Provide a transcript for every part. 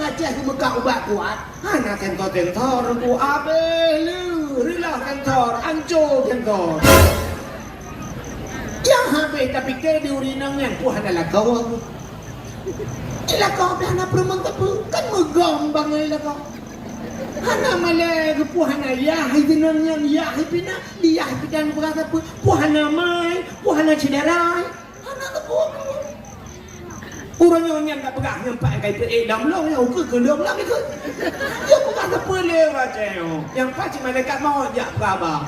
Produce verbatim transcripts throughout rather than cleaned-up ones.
Aceh geumeukah ubat kuat, hana sensor-sensor, ku abéh lé, reuloh sensor, ancô sensor. Nyang habéh tapike di ureueng inong nyan, peue hana lakoe. Di lakoe pih hana peurumoh sapeue, kan meugom bangai lakoe. Hana malée geupeue hana yah, inong nyan yah ipina, di yah ipina peugah sapeue, peue hana mai, peue hana syedara. Hana teupeue. Ureueng nyoe nyan ka peugah nyan pat kai peuék lam lông nyoe ukeue keu lông lam ikeu. Nyoe peugah teupeue lé ureueng nyoe. Nyang pat cit malaikat mawöt jak peugah haba.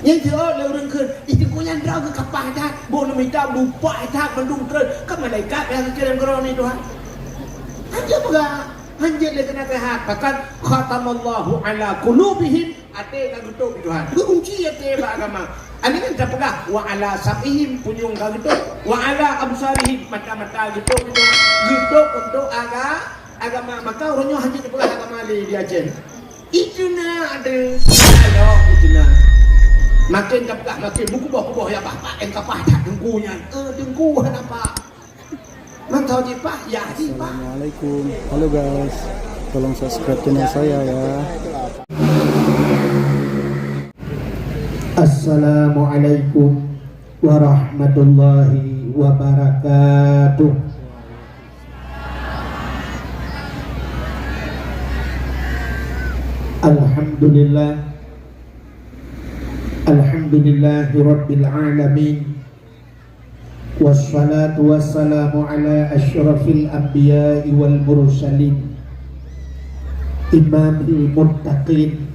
Nyan jeuet lé ureueng kheun, "Ih, teungku nyan droe geuh kapah that, boh neumita lupak that mandum treun." Kan malaikat nyang geukirém keu droeneuh Tuhan. Hanjeuet peugah, hanjeuet lé keunasehat. Bahkan, "Khatamallahu ala qulubihim." Até ka geutôp Tuhan. Geukunci até bak agama. Aneuk nyan tapeugah, "Wa ala sam'ihim," punyueng ka geutôp. "Wa ala absarihim," mata-mata geutôp Tuhan. Geutôp untuk aga-, agama. Maka ureueng nyoe hana tapeugah agama lé di Aceh. Itu na ada. Ayo, itu na. Makin tapeugah, makin beukuboh-kuboh ya bah, bah, en kapah that teungku nyan. Eh, teungku hana pah. Mantau jipah, ya jipah. Assalamualaikum. Halo guys, tolong subscribe channel saya ya. Assalamualaikum warahmatullahi wabarakatuh. Alhamdulillah. Alhamdulillahirabbil alamin. Wassalatu wassalamu ala asyrafil anbiya'i wal mursalin, imamil muttaqin,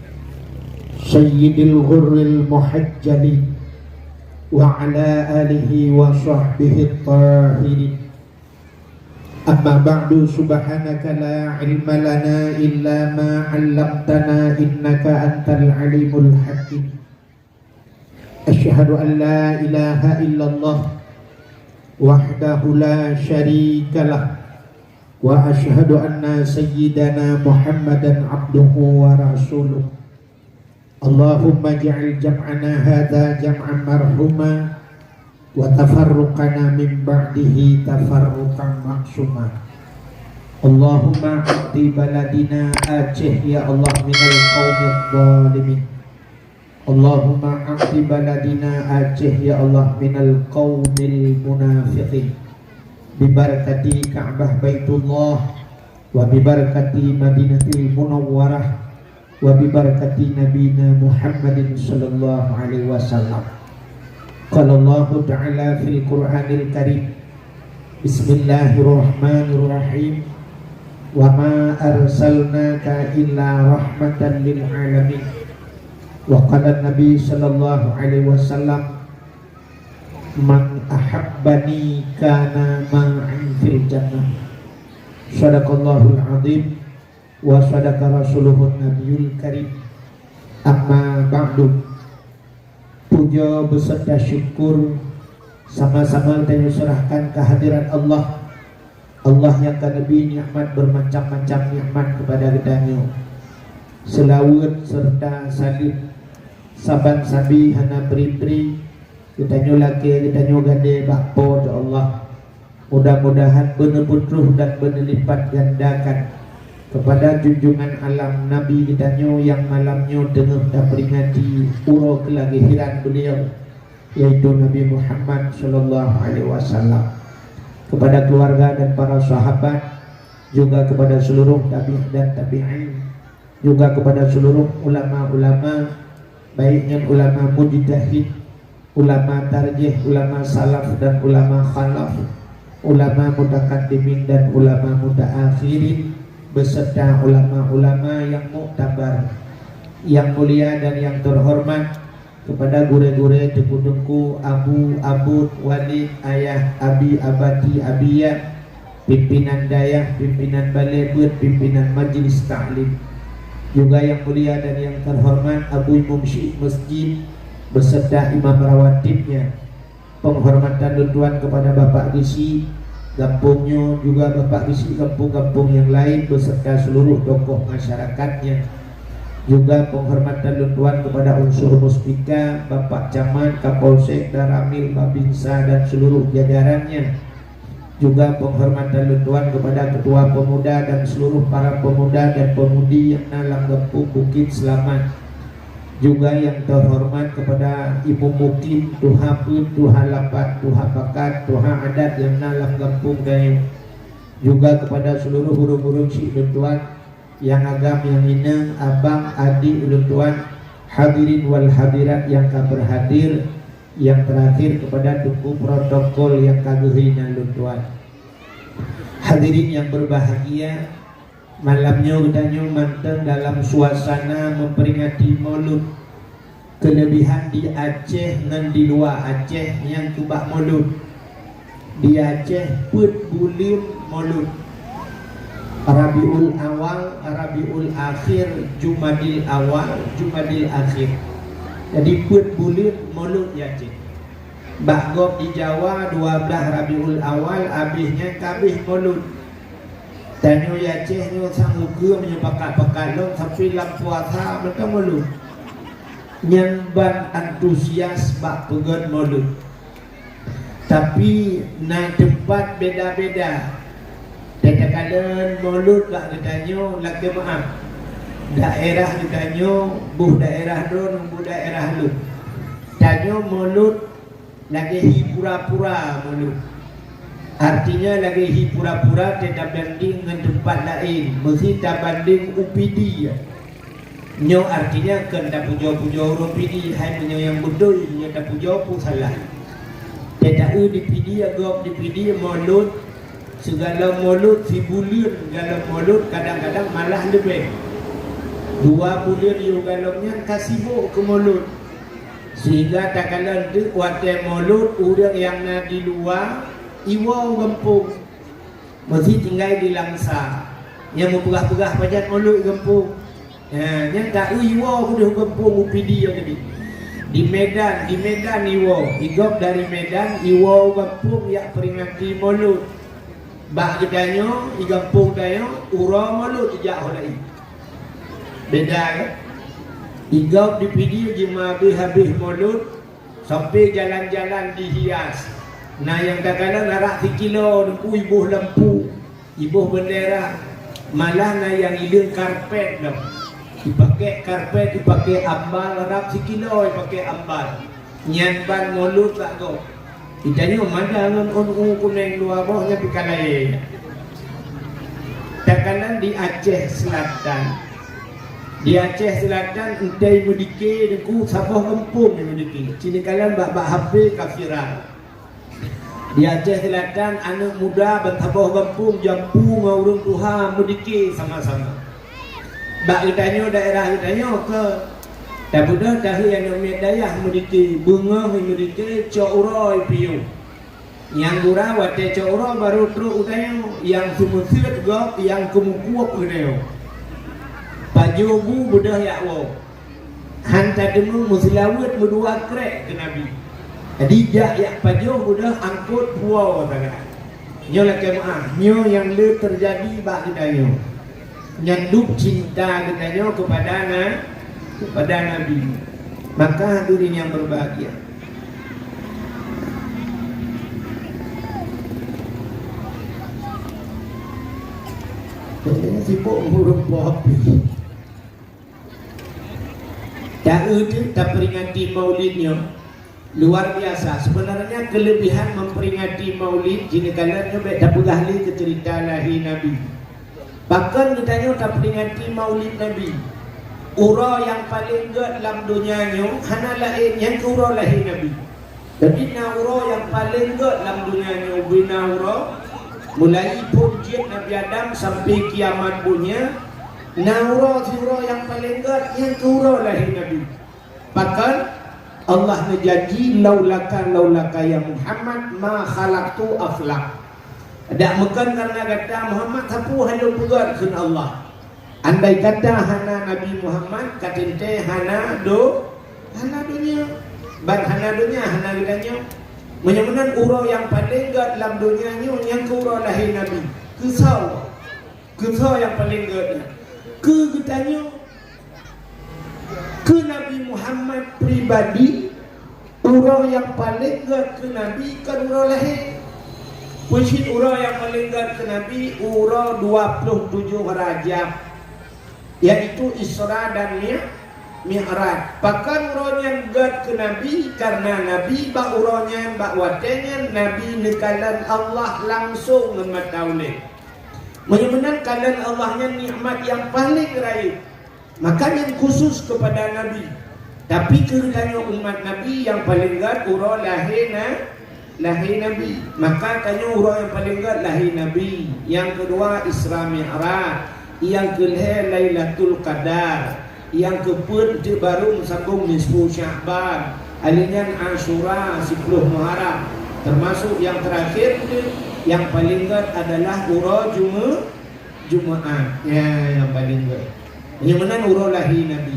sayyidil ghurril muhajjalin, wa ala alihi wa sahbihi tahirin. Amma ba'du, subhanaka la ilma lana illa ma 'allamtana, innaka antal alimul hakim. Asyhadu an la ilaha illallah wahdahu la syarikalah, wa asyhadu anna sayyidana Muhammadan abduhu wa rasuluh. Allahumma ij'al jam'ana hadza jam'an marhuma, wa tafarruqana min ba'dihi tafarruqan ma'suma. Allahumma a'ti baladina Aceh, ya Allah, minal qaumidh dhalimin. Allahumma a'ti baladina Aceh, ya Allah, minal qaumil munafiqin. Bibarakati Ka'bah Baitullah, wa bibarakati Madinatil Munawwarah, wa bibarakati Nabina Muhammadin sallallahu alaihi wasallam. Qala Allahu ta'ala fil Qur'anil Karim, Bismillahirrahmanirrahim. Wa ma arsalnaka illa rahmatan lil alamin. Wa qala Nabi sallallahu alaihi wasallam, "Man ahabbani kana ma'i fil jannah." Sadaqallahul azim. Wa sadaqa rasuluhun nabiyul karim. Amma ba'du. Puja beserta syukur sama-sama tanyoe serahkan kehadirat Allah. Allah nyang ka neubri nikmat bermacam-macam nikmat kepada geutanyoe. Seulaweuet serta saleuem saban sabe hana pri-pri geutanyoe lakée geutanyoe gade bak Po teu Allah. Mudah-mudahan beuneupeutroh dan beuneulipatgandakan kepada junjungan alam Nabi geutanyoe nyang malam nyoe teungoh taperingati uroe keulahiran beliau, yaitu Nabi Muhammad sallallahu alaihi wasallam, kepada keluarga dan para sahabat, juga kepada seluruh tabi' dan tabi'in, juga kepada seluruh ulama-ulama, baik nyan ulama mujtahid, ulama tarjih, ulama salaf dan ulama khalaf, ulama mutakaddimin dan ulama mutaakhirin, beserta ulama-ulama yang muktabar, yang mulia dan yang terhormat, kepada gurée-gurée, teungku-teungku, abu, abon, walid, ayah, abi, abati, abiyah, pimpinan dayah, pimpinan balé beuet, pimpinan majlis taklim. Juga yang mulia dan yang terhormat Abu Imum Syik Masjid beserta imam rawatibnya, penghormatan lôn tuan kepada Bapak Geuchik gampông nyoe, juga Bapak Geuchik gampông-gampông yang lain beserta seluruh tokoh masyarakatnya. Juga penghormatan lôn tuan kepada unsur Muspika, Bapak Camat, Kapolsek, Danramil, Babinsa dan seluruh jajarannya. Juga penghormatan lôn tuan kepada Ketua Pemuda dan seluruh para pemuda dan pemudi yang na lam Gampông Bukit Selamat. Juga yang terhormat kepada Imum Mukim, Tuha Peuet, Tuha Lapat, Tuha Pakat, Tuha Adat yang na lam gampông tanyoe. Juga kepada seluruh ureuëng-ureuëng syiek lôn tuan nyang agam nyang inong, abang, adik lôn tuan, hadirin wal hadirat nyang ka berhadir, nyang terakhir kepada teungku protokol nyang ka geuhina lôn tuan. Hadirin yang berbahagia, malam nyoe geutanyoe mantong dalam suasana memperingati Maulud. Kelebihan di Aceh ngon di luwa Aceh nyang keubah Maulud. Di Aceh peuet buleuen Maulud. Rabiul Awal, Rabiul Akhir, Jumadil Awal, Jumadil Akhir. Jadi peuet buleuen Maulud di Aceh. Bak gob di Jawa dua blaih Rabiul Awal abéh nyan ka abéh Maulud. Tanyoe di Aceh nyoe sang ukeue meunyoe pakat-pakat lom sampai lam puasa mantong Maulud. Nyan ban antusias bak peugét Maulud. Tapi na teumpat beda-beda. Tatakalon Maulud bak geutanyoe lakée meuáh. Daerah geutanyoe boh daerah droe ngon boh daerah lôn. Tanyoe Maulud lagée hi pura-pura Maulud. Artinya lagée hi pura-pura teutabanding ngon teumpat laén, meusi tabanding u Pidie. Nyoe artinya kon tapujoe-pujoe ureuëng Pidie, hai meunyoe nyang beutôi nyoe tapujoe peue salah. Teuta eu di Pidie, gob di Pidie Maulud, sigohlom Maulud, sibuleuen gohlom Maulud, kadang-kadang malah leubeh. Dua buleuen yoh gohlom nyan ka sibok keu Maulud. Sehingga takalon teuk watée Maulud ureuëng nyang na di luwa iwoe u gampông, meusi tinggai di Langsa. Nyang meupeugah-peugah pajan Maulud u gampông. Ha, nyang ka iwoe keudeh u gampông u Pidie tadi. Di Medan, di Medan iwoe, igob dari Medan iwoe u gampông jak peringati Maulud. Bak geutanyoe, i gampông tanyoe, uroe Maulud ijak ho laén. Beda kan? Igob di Pidie jimeuhabéh-habéh Maulud, sampai jalan-jalan dihias. Na nyang takalon rab sikilo teungku iboh lampu, iboh bendera. Malah na nyang ileueng karpet lom. Ipaké karpet, ipaké ambal, rab sikilo ipaké ambal. Nyan ban Maulud bak gob. Geutanyoe mada ngon ôn u kunéng dua boh nyan pih ka laén. Takalon di Aceh Selatan. Di Aceh Selatan, eunteuk meudike teungku saboh gampông meudike. Ci neukalon bak, bak H P ka viral. Di Aceh Selatan, aneuëk muda ban saboh gampông jampu ngon ureuëng tuha meudike sama-sama. Bak geutanyoe, daerah geutanyoe keu tabeudôh tahi aneuëk miet dayah meudike, beungoh meudike, cok uroe piôh. Nyang gura watée cok uroe barô trok u tanyoe, nyang seumeuseuet gob, nyang keumeukueb geutanyoe. Pajoh bu beudôh jak woe. Han tadeungoe meuseulaweuet meudua krek keu Nabi. Jadi jak jak pajoh beudôh angkot puwoe sagai. Nyoe lakée meuáh, nyoe nyang le teujadi bak geutanyoe. Nyan dub cinta geutanyoe keupada na, keupada Nabi. Maka hadirin yang berbahagia. Jadi sibuk ngurus kopi. Taeu teuk taperingati Maulid nyoe luar biasa. Sebenarnya kelebihan memperingati Maulid jih neukalon nyoe bék tapeugah lé keu ceurita lahé Nabi. Pakon geutanyoe taperingati Maulid Nabi? Uroe nyang paleng gét lam donya nyoe hana laén nyang keu uroe lahé Nabi. Jadi na uroe nyang paleng gét lam donya nyoe bina uroe, mulai phon jeuet Nabi Adam sampai kiamat donya, na uroe siuroe nyang paleng gét nyang keu uroe lahé Nabi. Pakon? Allah neujanji, "Laulaka, laulaka ya Muhammad, ma khalaqtu aflak." Dak meukon karena gata Muhammad sapeue hana peugét kheun Allah. Andai kata hana Nabi Muhammad, ka teuntée hana do, hana donya. Ban hana donya, hana geutanyoe. Meunyoe meunan uroe nyang paleng gét lam donya nyoe nyang keu uroe lahé Nabi. Keu soe? Keu soe nyang paleng gét nyan? Keu geutanyoe. Keu Nabi Muhammad pribadi, uroe nyang paleng gét keu Nabi kon uroe lahé. Peucit uroe nyang paleng gèt keu Nabi uroe dua ploh tujoh Rajab, yaitu Isra dan Mi-, Mi'raj. Pakon uroe nyan gèt keu Nabi? Kareuna Nabi bak uroe nyan, bak watèe nyan, Nabi neukalon Allah langsong ngon mata ulèe. Meunyoe meunan kalon Allah nyan nikmat nyang paleng rayeuk. Maka nyan khusus keupada Nabi. Tapi keu tanyoe umat Nabi nyang paleng gèt uroe lahé na-, lahé Nabi. Maka tanyoe uroe nyang paleng gèt lahé Nabi. Nyang keudua Isra Mi'raj. Nyang keulhèe Lailatul Qadar. Nyang keupeuet teuk barô meusambông nisfu Sya'ban. Alèh nyan Asyura siploh Muharram. Teumasok nyang teurakhé teuk nyang paleng gèt adalah uroe Jume-, Jumaat, ya, nyang paleng gèt. Nyang meunan uroe lahé Nabi.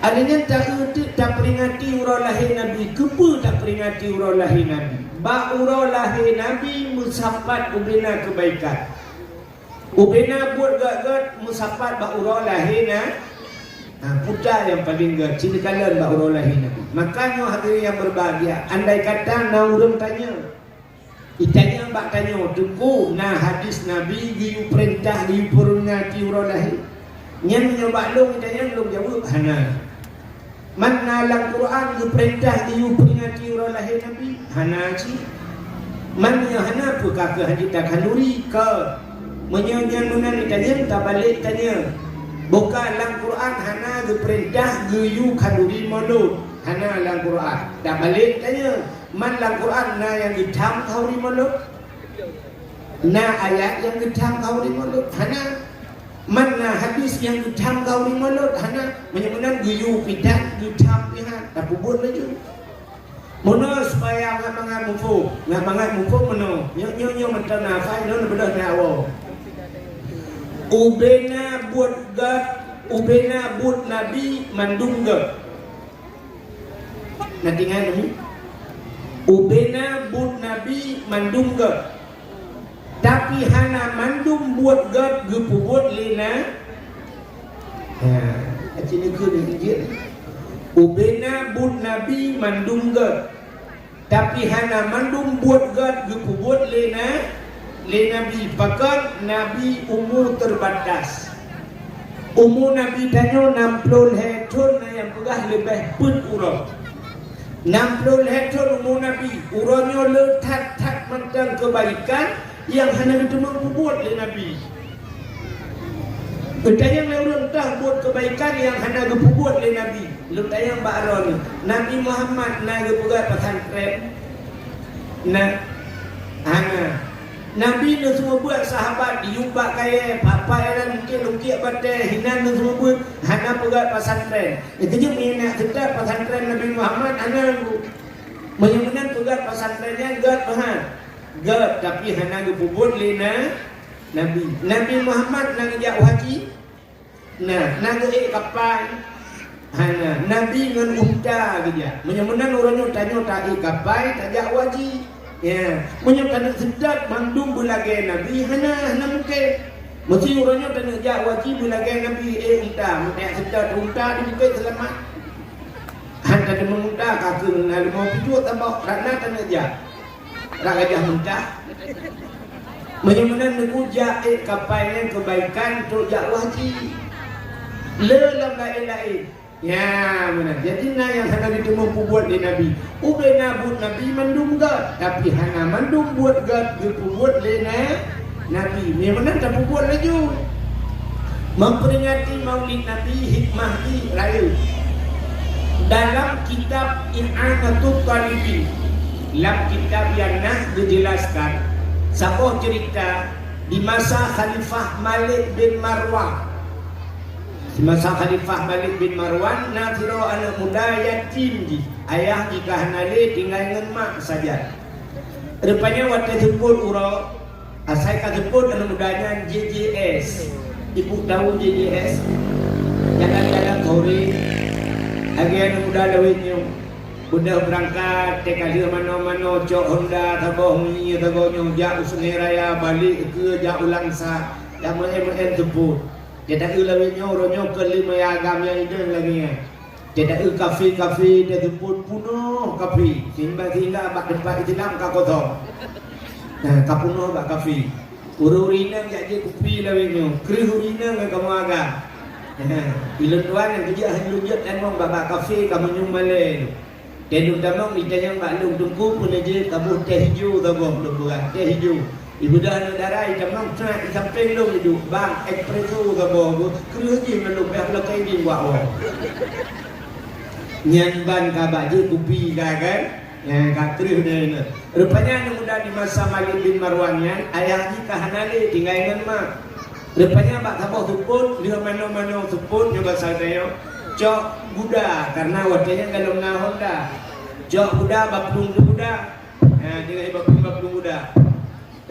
Alèh nyan taeu teuk taperingati uroe lahé Nabi. Keupeue taperingati uroe lahé Nabi? Bak uroe lahé Nabi meusapat ubena keubaikan. Ubena buet gèt-gèt meusapat bak uroe lahé Na-, ha, puta nyang paleng gèt, sinoe kalon bak uroe lahé Nabi. Maka nyoe hadirin nyang berbahagia, andai kata na ureueng tanyong, Itanyong bak tanyoe, "Teungku, na hadis Nabi geuyue peurintah, geuyue peuringati uroe lahé?" Nyan meunyoe bak lôn itanyong, lôn jaweueb, "Hana." "Man na lam Quran geupeurintah geuyue peuringati uroe lahé Nabi?" "Hana cit." "Man meunyoe hana, peue ka keuh hana takhanduri?" "Kon." Meunyoe nyan meunan itanyong, tabalek tanyong, "Bukon lam Quran hana geupeurintah geuyue khanduri mulod?" "Hana lam Quran." Tabalek tanyong, "Man lam Quran na nyang geutham khanduri mulod? Na ayat nyang geutham khanduri mulod?" "Hana." "Man na hadis nyang geutham khanduri mulod?" "Hana." Meunyoe meunan geuyue pih that, geutham pih that, tapeubuet laju. Meunoe supaya ngat mangat muphom, ngat mangat muphom meunoe. Nyoe, nyoe, nyoe mantong na hafai, nyoe beudôh na awoe. Ubena buet gèt, ubena buet Nabi mandum gèt. Na teuingat nyoe? Ubena buet Nabi mandum gèt. Tapi hana mandum buet gèt geupeubuet lé Na-, ha, aci neukheun jeuet. Ubena buet Nabi mandum gèt. Tapi hana mandum buet gèt geupeubuet lé Na-, lé Nabi. Pakon? Nabi umu teubatas. Umu Nabi tanyoe nam ploh lhèe thon, na nyang peugah leubeh peuet uroe. Nam ploh lhèe thon umu Nabi, uroe nyoe le that-that mantong keubaikan nyang hana geuteumeung peubuet lé Nabi. Geutanyong lé ureueng teuh buet keubaikan nyang hana geupeubuet lé Nabi. Lôn tanyong bak droeneuh, Nabi Muhammad na geupeugèt pesantren? Na? Hana. Nabi neuseumeubeuet sahabat yub bak kayèe, papa iran lungkiek-lungkiek batèe, hinan neuseumeubeuet, hana peugèt pesantren. Keujeuet meunyoe neuk seutôt pesantren Nabi Muhammad, hana lom. Meunyoe meunan peugèt pesantren nyan gèt meuhan. Gèt, tapi hana geupeubuet lé Na-, Nabi. Nabi Muhammad na geujak haji? Na, na geuék kapai? Hana. Nabi ngon unta geujak. Meunyoe meunan uroe nyoe tanyoe taék kapai, tajak haji. Ya, meunyoe taneuk seutôt mandum beulagèe Nabi, hana, hana mungken. Meusti uroe nyoe taneuk jak haji beulagèe Nabi, ék unta, meunyoe seutôt unta di Bukét Seulamat. Han tadeungoe unta ka keuh na leumo pucuk tabok, rot na taneuk jak. Rot Gajah Muntah. Meunyoe meunan neukujak ék kapai nyan keubaikan trok jak haji. Le lam laén-laén. Ya, meunan. Jadi na nyang hana jiteumeung peubuet lé Nabi. Ubena buet Nabi mandum gèt, tapi hana mandum buet gèt geupeubuet lé Na-, Nabi. Meunyoe meunan tapeubuet laju. Memperingati Maulid Nabi hikmah jih rayeuk. Dalam kitab I'anatut Talibin, lam kitab nyang na geujeulaskan saboh ceurita di masa Khalifah Malik bin Marwan. Di masa Khalifah Malik bin Marwan, na sidroe aneuk muda yatim jih, ayah jih ka hana lé, tinggai ngon mak sajan. Rupanya watèe seupôt uroe, asai ka seupôt aneuk muda nyan J J S. Ibu tahu J J S? Jalan-jalan sore, lagèe aneuk muda lawét nyoe. Beudôh beurangkat, teuka lheueh manoe-manoe, cok Honda, saboh minyeuk, saboh nyoe, jak u Sungai Raya, balek keue jak u Langsa, jak meu'en-meu'en seupôt. Teuka lawét nyoe, uroe nyoe kon lé meuagam nyang idong lagèe nyan. Teuka kafe-kafe teuseupôt peunoh kafe, sehingga, sehingga bak teumpat Islam ka kosong. Ka peunoh bak kafe. Ureuëng-ureuëng inong jak jép kupi lawét nyoe. Kreueh ureuëng inong nyang kamoe agam. Ulôn tuan nyang keujeuet hana lôn jeuet tamong bak, bak kafe, ka meunyum malée nyoe. Teuh lôn tamong, itanyong bak lôn, "Teungku, peue neujeuet?" "Kaboh teh ijo saboh," lôn peugah, "teh ijo." Ibeudôh aneuk dara, itamong, srat, isampéng lôn iduek, "Bang, espresso saboh," kreueh jih ngon lôn, payah lakée jih bak woe. Nyan ban ka bak jép kupi ka, kan? Nyang ka kreueh nyan. Rupanya aneuk muda di masa Malik bin Marwan nyan, ayah jih ka hana lé, tinggai ngon mak. Rupanya bak saboh seupôt, lheueh manoe-manoe seupôt nyoe basa tanyoe, cok guda, karena watée nyan golom na Honda. Cok guda, baplueng guda. Ha, tinggai baplueng-baplueng guda.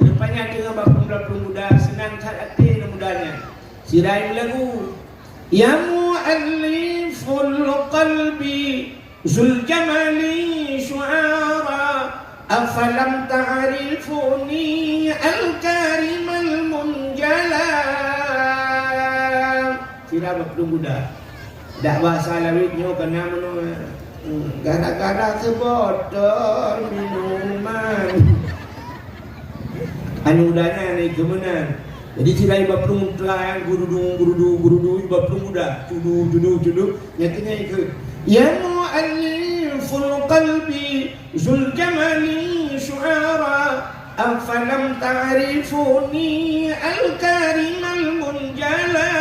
Rupanya teungoh baplueng-baplueng guda, seunang that até aneuk muda nyan. Sira meulagu, "Ya mu'allifal qalbi, zul jamali syu'ara, afalam ta'rifuni al-karimal munjala." Sira baplueng guda. Dak basa lawét nyoe kana meunoe, gara-gara seubotol minuman. Aneuk muda nyan ikeu meunan. Jadi sira baplueng guda, gurudu, gurudu, gurudu, baplueng guda. Cudu, cudu, cudu. Nyan keuh nyan ikeu, "Ya mu'allifal qalbi, zul jamali syu'ara, afalam ta'rifuni al-karimal munjala."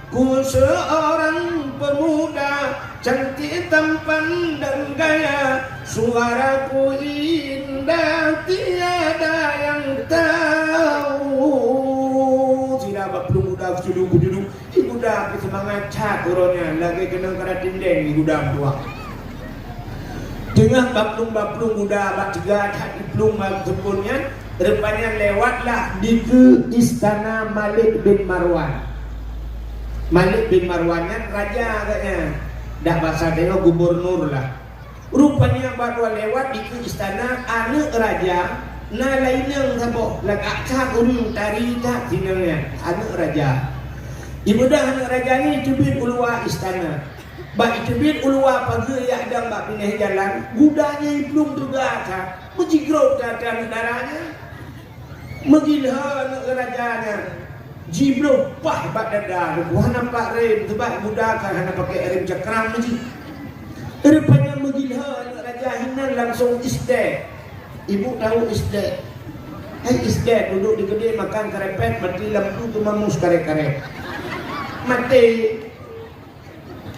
Ku seorang pemuda cantik tampan dan gaya, suaraku indah tiada yang tahu. Sira baplueng guda, cudu, cudu. Di guda pih seumangat that uroe nyan, lagée keunong kara tindeng di guda meutuah. Teungoh baplueng-baplueng guda bak teuga that jiplueng bak seupôt nyan, rupanya lewatlah dikeue istana Malik bin Marwan. Malik bin Marwan nyan raja agaknya. Dak basa tanyoe gubernur lah. Rupanya bak lewat dikeue istana aneuk raja, na laineng saboh, lagak that ureuëng tari that sineng nyan, aneuk raja. Ibeudôh aneuk raja nyan iteubiet u luwa istana. Bak iteubiet u luwa pageue jak dong bak binéh jalan, guda nyan iplueng teuga that, meujigrob that aneuk dara nyan. Meugiloe aneuk raja nyan, jibloh paih bak dada, hana pat rem, teubak guda kan hana pakai rem cakram jih. Rupanya meugiloe aneuk raja hinan langsung isdek. Ibu tahu isdek? Hai isdek, duduk di keudè makan karepet, mati lampu keumamus karét-karét. Maté.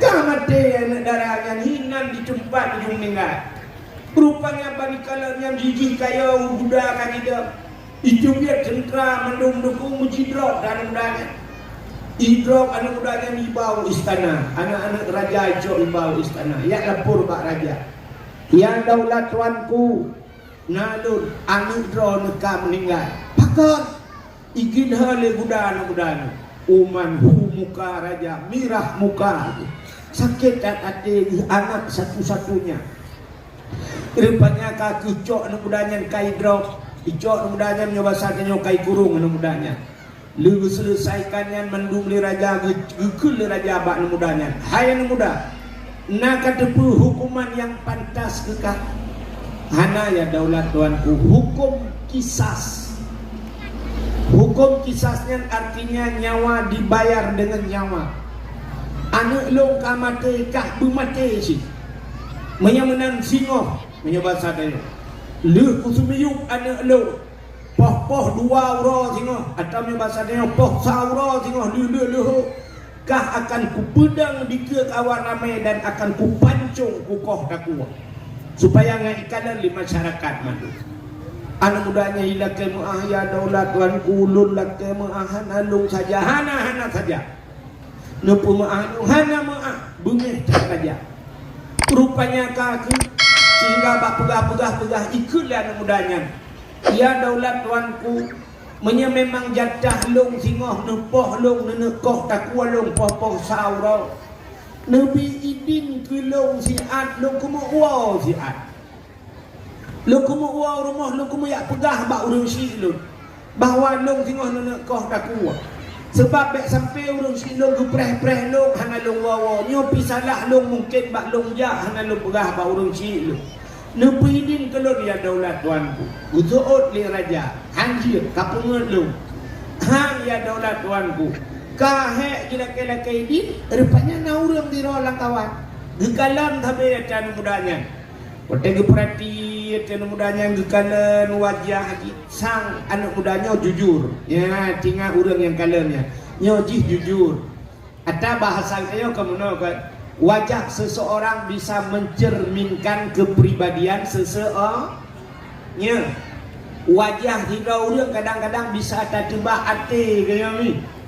Ka maté aneuk dara nyan hinan di teumpat di meuninggai. Rupanya bak nyan jijih kayô guda ka jidong. Iteubiet teuntra mandum dukung meujidrop aneuk muda nyan. Idrop aneuk muda nyan iba u istana. Aneuk-aneuk raja icok iba u istana. Jak lapor bak raja, "Ya daulat tuanku, na lôn, aneuk droeneuh ka meuninggai." "Pakon?" Igiloe lé guda aneuk muda nyan. Uman hu muka raja, mirah muka. Sakét that até geuh anak satu-satunya. Rupanya ka geucok aneuk muda nyan ka idrop. Icok aneuk muda nyan nyoe basa tanyoe ka ikurong aneuk muda nyan. Lheueh geuseuleusaika nyan mandum lé raja, geu-, geukheun lé raja bak aneuk muda nyan, "Hai aneuk muda, na kateupeue hukuman nyang pantas keu kah?" "Hana, ya daulat tuanku, hukum kisas." Hukum kisas nyan artinya nyawa dibayar dengan nyawa. Aneuk lôn ka maté, kah beumaté cit. Meunyoe meunan singoh, meunyoe basa tanyoe, lheueh kuseumiyueb aneuk lôn, poh-poh dua uroe singoh, atawa meunyoe basa tanyoe poh sa uroe singoh, lheueh-lheueh leuhô, kah akan kupeudong dikeue awak ramé dan akan kupancong kukoh takue, supaya ngon ikalon lé masyarakat mandum. Aneuk muda nyan ilakée meu'ah, "Ya daulat tuanku, lôn lakée meu'ah, hana lôn saja, hana, hana saja." Neupeumeu'ah nyoe hana meu'ah, beungéh that raja. Rupanya ka keuh, sehingga bak peugah-peugah-peugah ikheun lé aneuk muda nyan, "Ya daulat tuanku, meunyoe memang jatah lôn singoh neupoh lôn neuneuk koh takue lôn poh-poh sa uroe, neubi idin keu lôn siat lôn keumeu'ue siat." Lôn keumeu'ue u rumoh, lôn keumeuyak peugah bak ureuëng syiek lôn bahwa lôn singoh neuneuk koh takue. Seubab bék sampoe ureuëng syiek lôn geupreh-preh lôn hana lôn woe-woe. Nyoe pih salah lôn, mungken bak lôn jak hana lôn peugah bak ureuëng syiek lôn. Neupeuidin keu lôn, ya daulat tuanku. Geuseuôt lé raja, "Han jeuet, ka peungeuet lôn." "Han, ya daulat tuanku." Ka hék jilakée-lakée idin, rupanya na ureuëng sidroe lam kawan. Geukalon sabe aneuk muda nyan. Watée geupeurati aneuk muda nyan, geukalon wajah jih, sang aneuk muda nyoe jujur. Ya, tingat ureuëng nyang kalon nyan. Nyoe jih jujur. Ata bahasa geutanyoe keu meunoe kan, wajah seseorang bisa mencerminkan kepribadian seseorang. Wajah sidroe ureuëng kadang-kadang bisa tateuba até geutanyoe.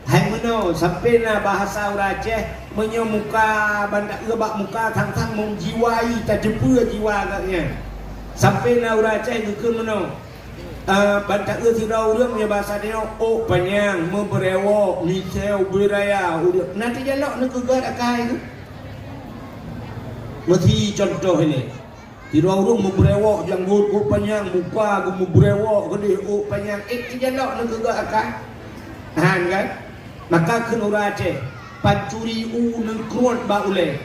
Hai meunoe, sampoe na bahasa ureuëng Aceh, meunyoe muka ban taeu bak muka, sang-sang meujiwai, tateupeue jiwa geutanyoe. Sampoe na ureuëng Aceh geukheun meunoe, Ah, ban taeu sidroe ureuëng meunyoe basa tanyoe, ôk panyang, meubeurewok, miseu, beuraya, ureuëng. Na teujalok neukeugét akai tu. Meusi contoh ilée. Sidroe ureuëng meubeurewok, janggot ôk panyang, muka geumeubeurewok keudeh, ôk panyang. Eh, teujalok neukeugét akai. Han kan? Maka kheun ureuëng Aceh, pancuri u neukruet bak ulée.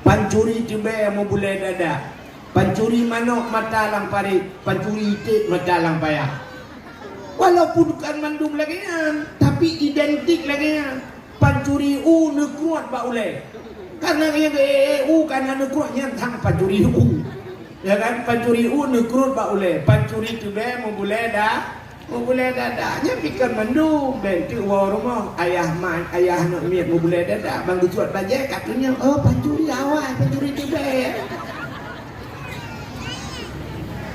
Pancuri teubée meubulée dada. Pancuri manok mata lam parit, pancuri iték mata lam payah. Walaupun bukan mandum lagée nyan, tapi identik lagée nyan. Pancuri u neukruet bak ulée. Karena nyang, eh, eh, u kana neukruet nyan sang pancuri u. Ya kan? Pancuri u neukruet bak ulée, pancuri teubée meubulée da-, Meubulée dada, nyan pih kon mandum, ben teuk woe rumoh, ayah ma-, ayah aneuk miet meubulée dada, ban geucok bajée, ka tunyok, "Oh, pancuri awai, pancuri teubée."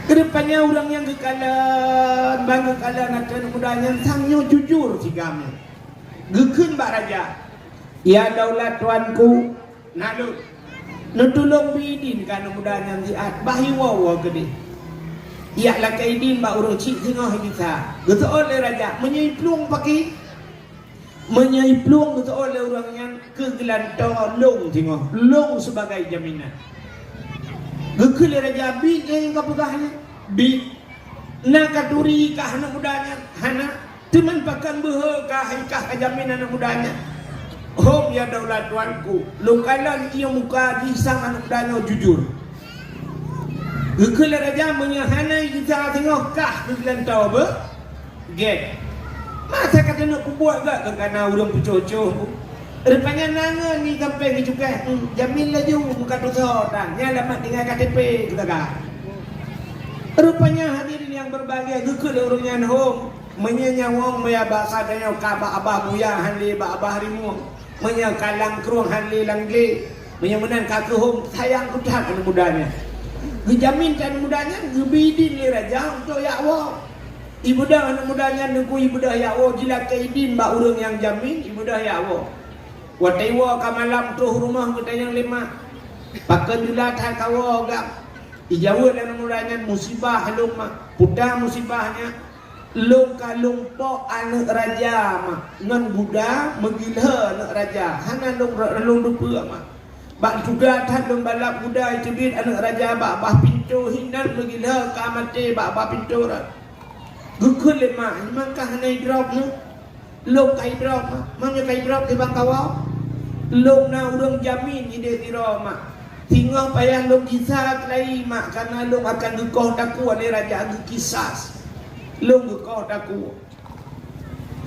Keudeupan nyan ureuëng nyang geukalon, ban geukalon aneuk muda nyan sang nyoe jujur sigam nyoe. Geukheun bak raja, "Ya daulat tuanku, na lôn. Neutulông bri idin keu aneuk muda nyan siat, bah iwoe-woe keudeh. Jak lakée idin bak ureuëng chik singoh i gisa." Geuseuôt lé raja, "Meunyoe iplueng pakri?" "Meunyoe iplueng," geuseuôt lé ureuëng nyan, "keu geulantoe lôn singoh, lôn sibagai jaminan." Geukheun lé raja, "Biet nyang kapeugah nyan, biet. Na katuri kah aneuk muda nyan?" "Hana." "Teuma pakon beuhe kah hai kah kajamin aneuk muda nyan?" "Hom, ya daulat tuanku, lôn kalon ie muka jih sang aneuk muda nyoe jujur." Geukheun lé raja, "Meunyoe hana i gisa singoh kah keu geulantoe beuh, gét. Masa ka taneuk peubuet gét keu kana ureuëng peucoh-coh?" Rupanya na ngon ni sampoe geucukéh, hmm, jamin laju meukat tusoe tan, nyan lamat tinggai K T P geugaga. Rupanya hadirin yang berbahagia, geukheun lé ureuëng nyan, "Hom, meunyoe nyawöng meuya bak sadanyoe ka bak abah buya han lé bak abah rimueng, meunyoe ka lam krueng han lé lam glé, meunyoe meunan ka keuhom sayang kuthat aneuk muda nyan." Geujamin keu aneuk muda nyan, geubri idin lé raja untuk jak woe. Ibeudôh aneuk muda nyan neukui ibeudôh jak woe, jilakée idin bak ureuëng nyang jamin, ibeudôh jak woe. Watée iwoe ka malam troh rumoh geutanyong lé mak, "Pakon jula that kawoe gam?" Ijaweueb lé aneuk muda nyan, "Musibah lôn mak." "Peue musibah nyan?" "Lôn ka lôn pok aneuk raja mak, ngon guda meugilhée aneuk raja, hana lôn, lôn teupeue mak. Bak tuga that lôn balap guda iteubiet aneuk raja bak bah pintoe, hinan meugilhée ka maté bak bah pintoe rot." Geukheun lé mak, "Nyoe mangkah hana idrob nyoe." "Lôn ka idrob mak." "Meunyoe ka idrob, kiban kawoe?" "Lôn na ureuëng jamin ideh sidroe mak. Singoh payah lôn gisa keulayi mak, karena lôn akan geukoh takue lé raja geukisas. Lôn geukoh takue."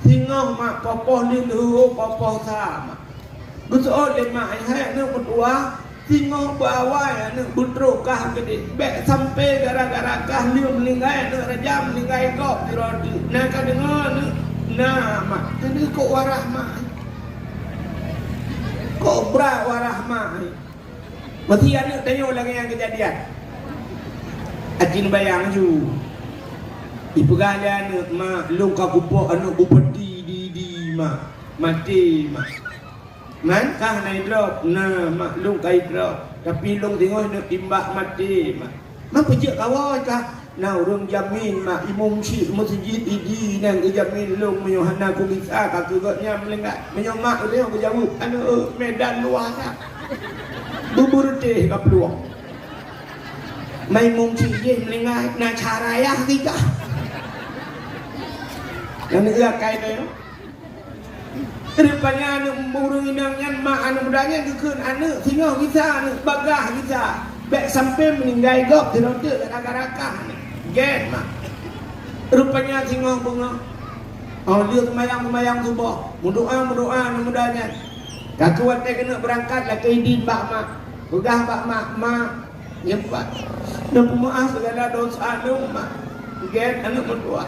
Singoh mak poh-poh lheueh leuhô, poh-poh sa mak. Geuseuôt lé mak, "Hai aneuk meutuwah, singoh beuawai aneuk beutrok kah keudeh. Bék sampoe gara-gara kah lheueh meuninggai aneuk raja meuninggai gob sidroe teuk. Na ka deungoe aneuk?" "Na mak." "Keuneuk kok warah mak, kok brat warah mak." Meusi aneuk tanyoe lagée nyang keujadian. Aci neubayang ju. Ipeugah lé aneuk, "Mak, lôn ka kupok aneuk bupati di, di mak. Maté mak." "Man kah na idrob?" "Na mak, lôn ka idrob. Tapi lôn singoh neuk timbak maté mak." "Man peujeuet kawoe kah?" "Na ureuëng jamin mak, imum syik meuseujid idi nyan geujamin lôn, meunyoe hana kugisa ka keu gobnyan meulinggai." Meunyoe mak lôn geujaweueb, "Aneuk, medan luwah that. Beubeureutéh ka plueng. Man imum syik jih meulinggai, na cara yah gigah." Nyan geuakai teuh. Rupanya aneuk ureuëng inong nyan, mak aneuk muda nyan geukheun aneuk singoh gisa, aneuk bagah gisa. Bèk sampoe meuninggai gob sidroe teuk gara-gara kah nyan. Gèt mak. Rupanya singoh beungoh. Oh, lheueh seumayang-seumayang suboh, meudoa-meudoa aneuk muda nyan. Ka keuh watèe keuneuk beurangkat lakèe idin bak mak. Peugah bak mak, "Mak, nyoe pat, neupeumeu'ah sigala dosa lôn, Mak." Gèt aneuk meutuah.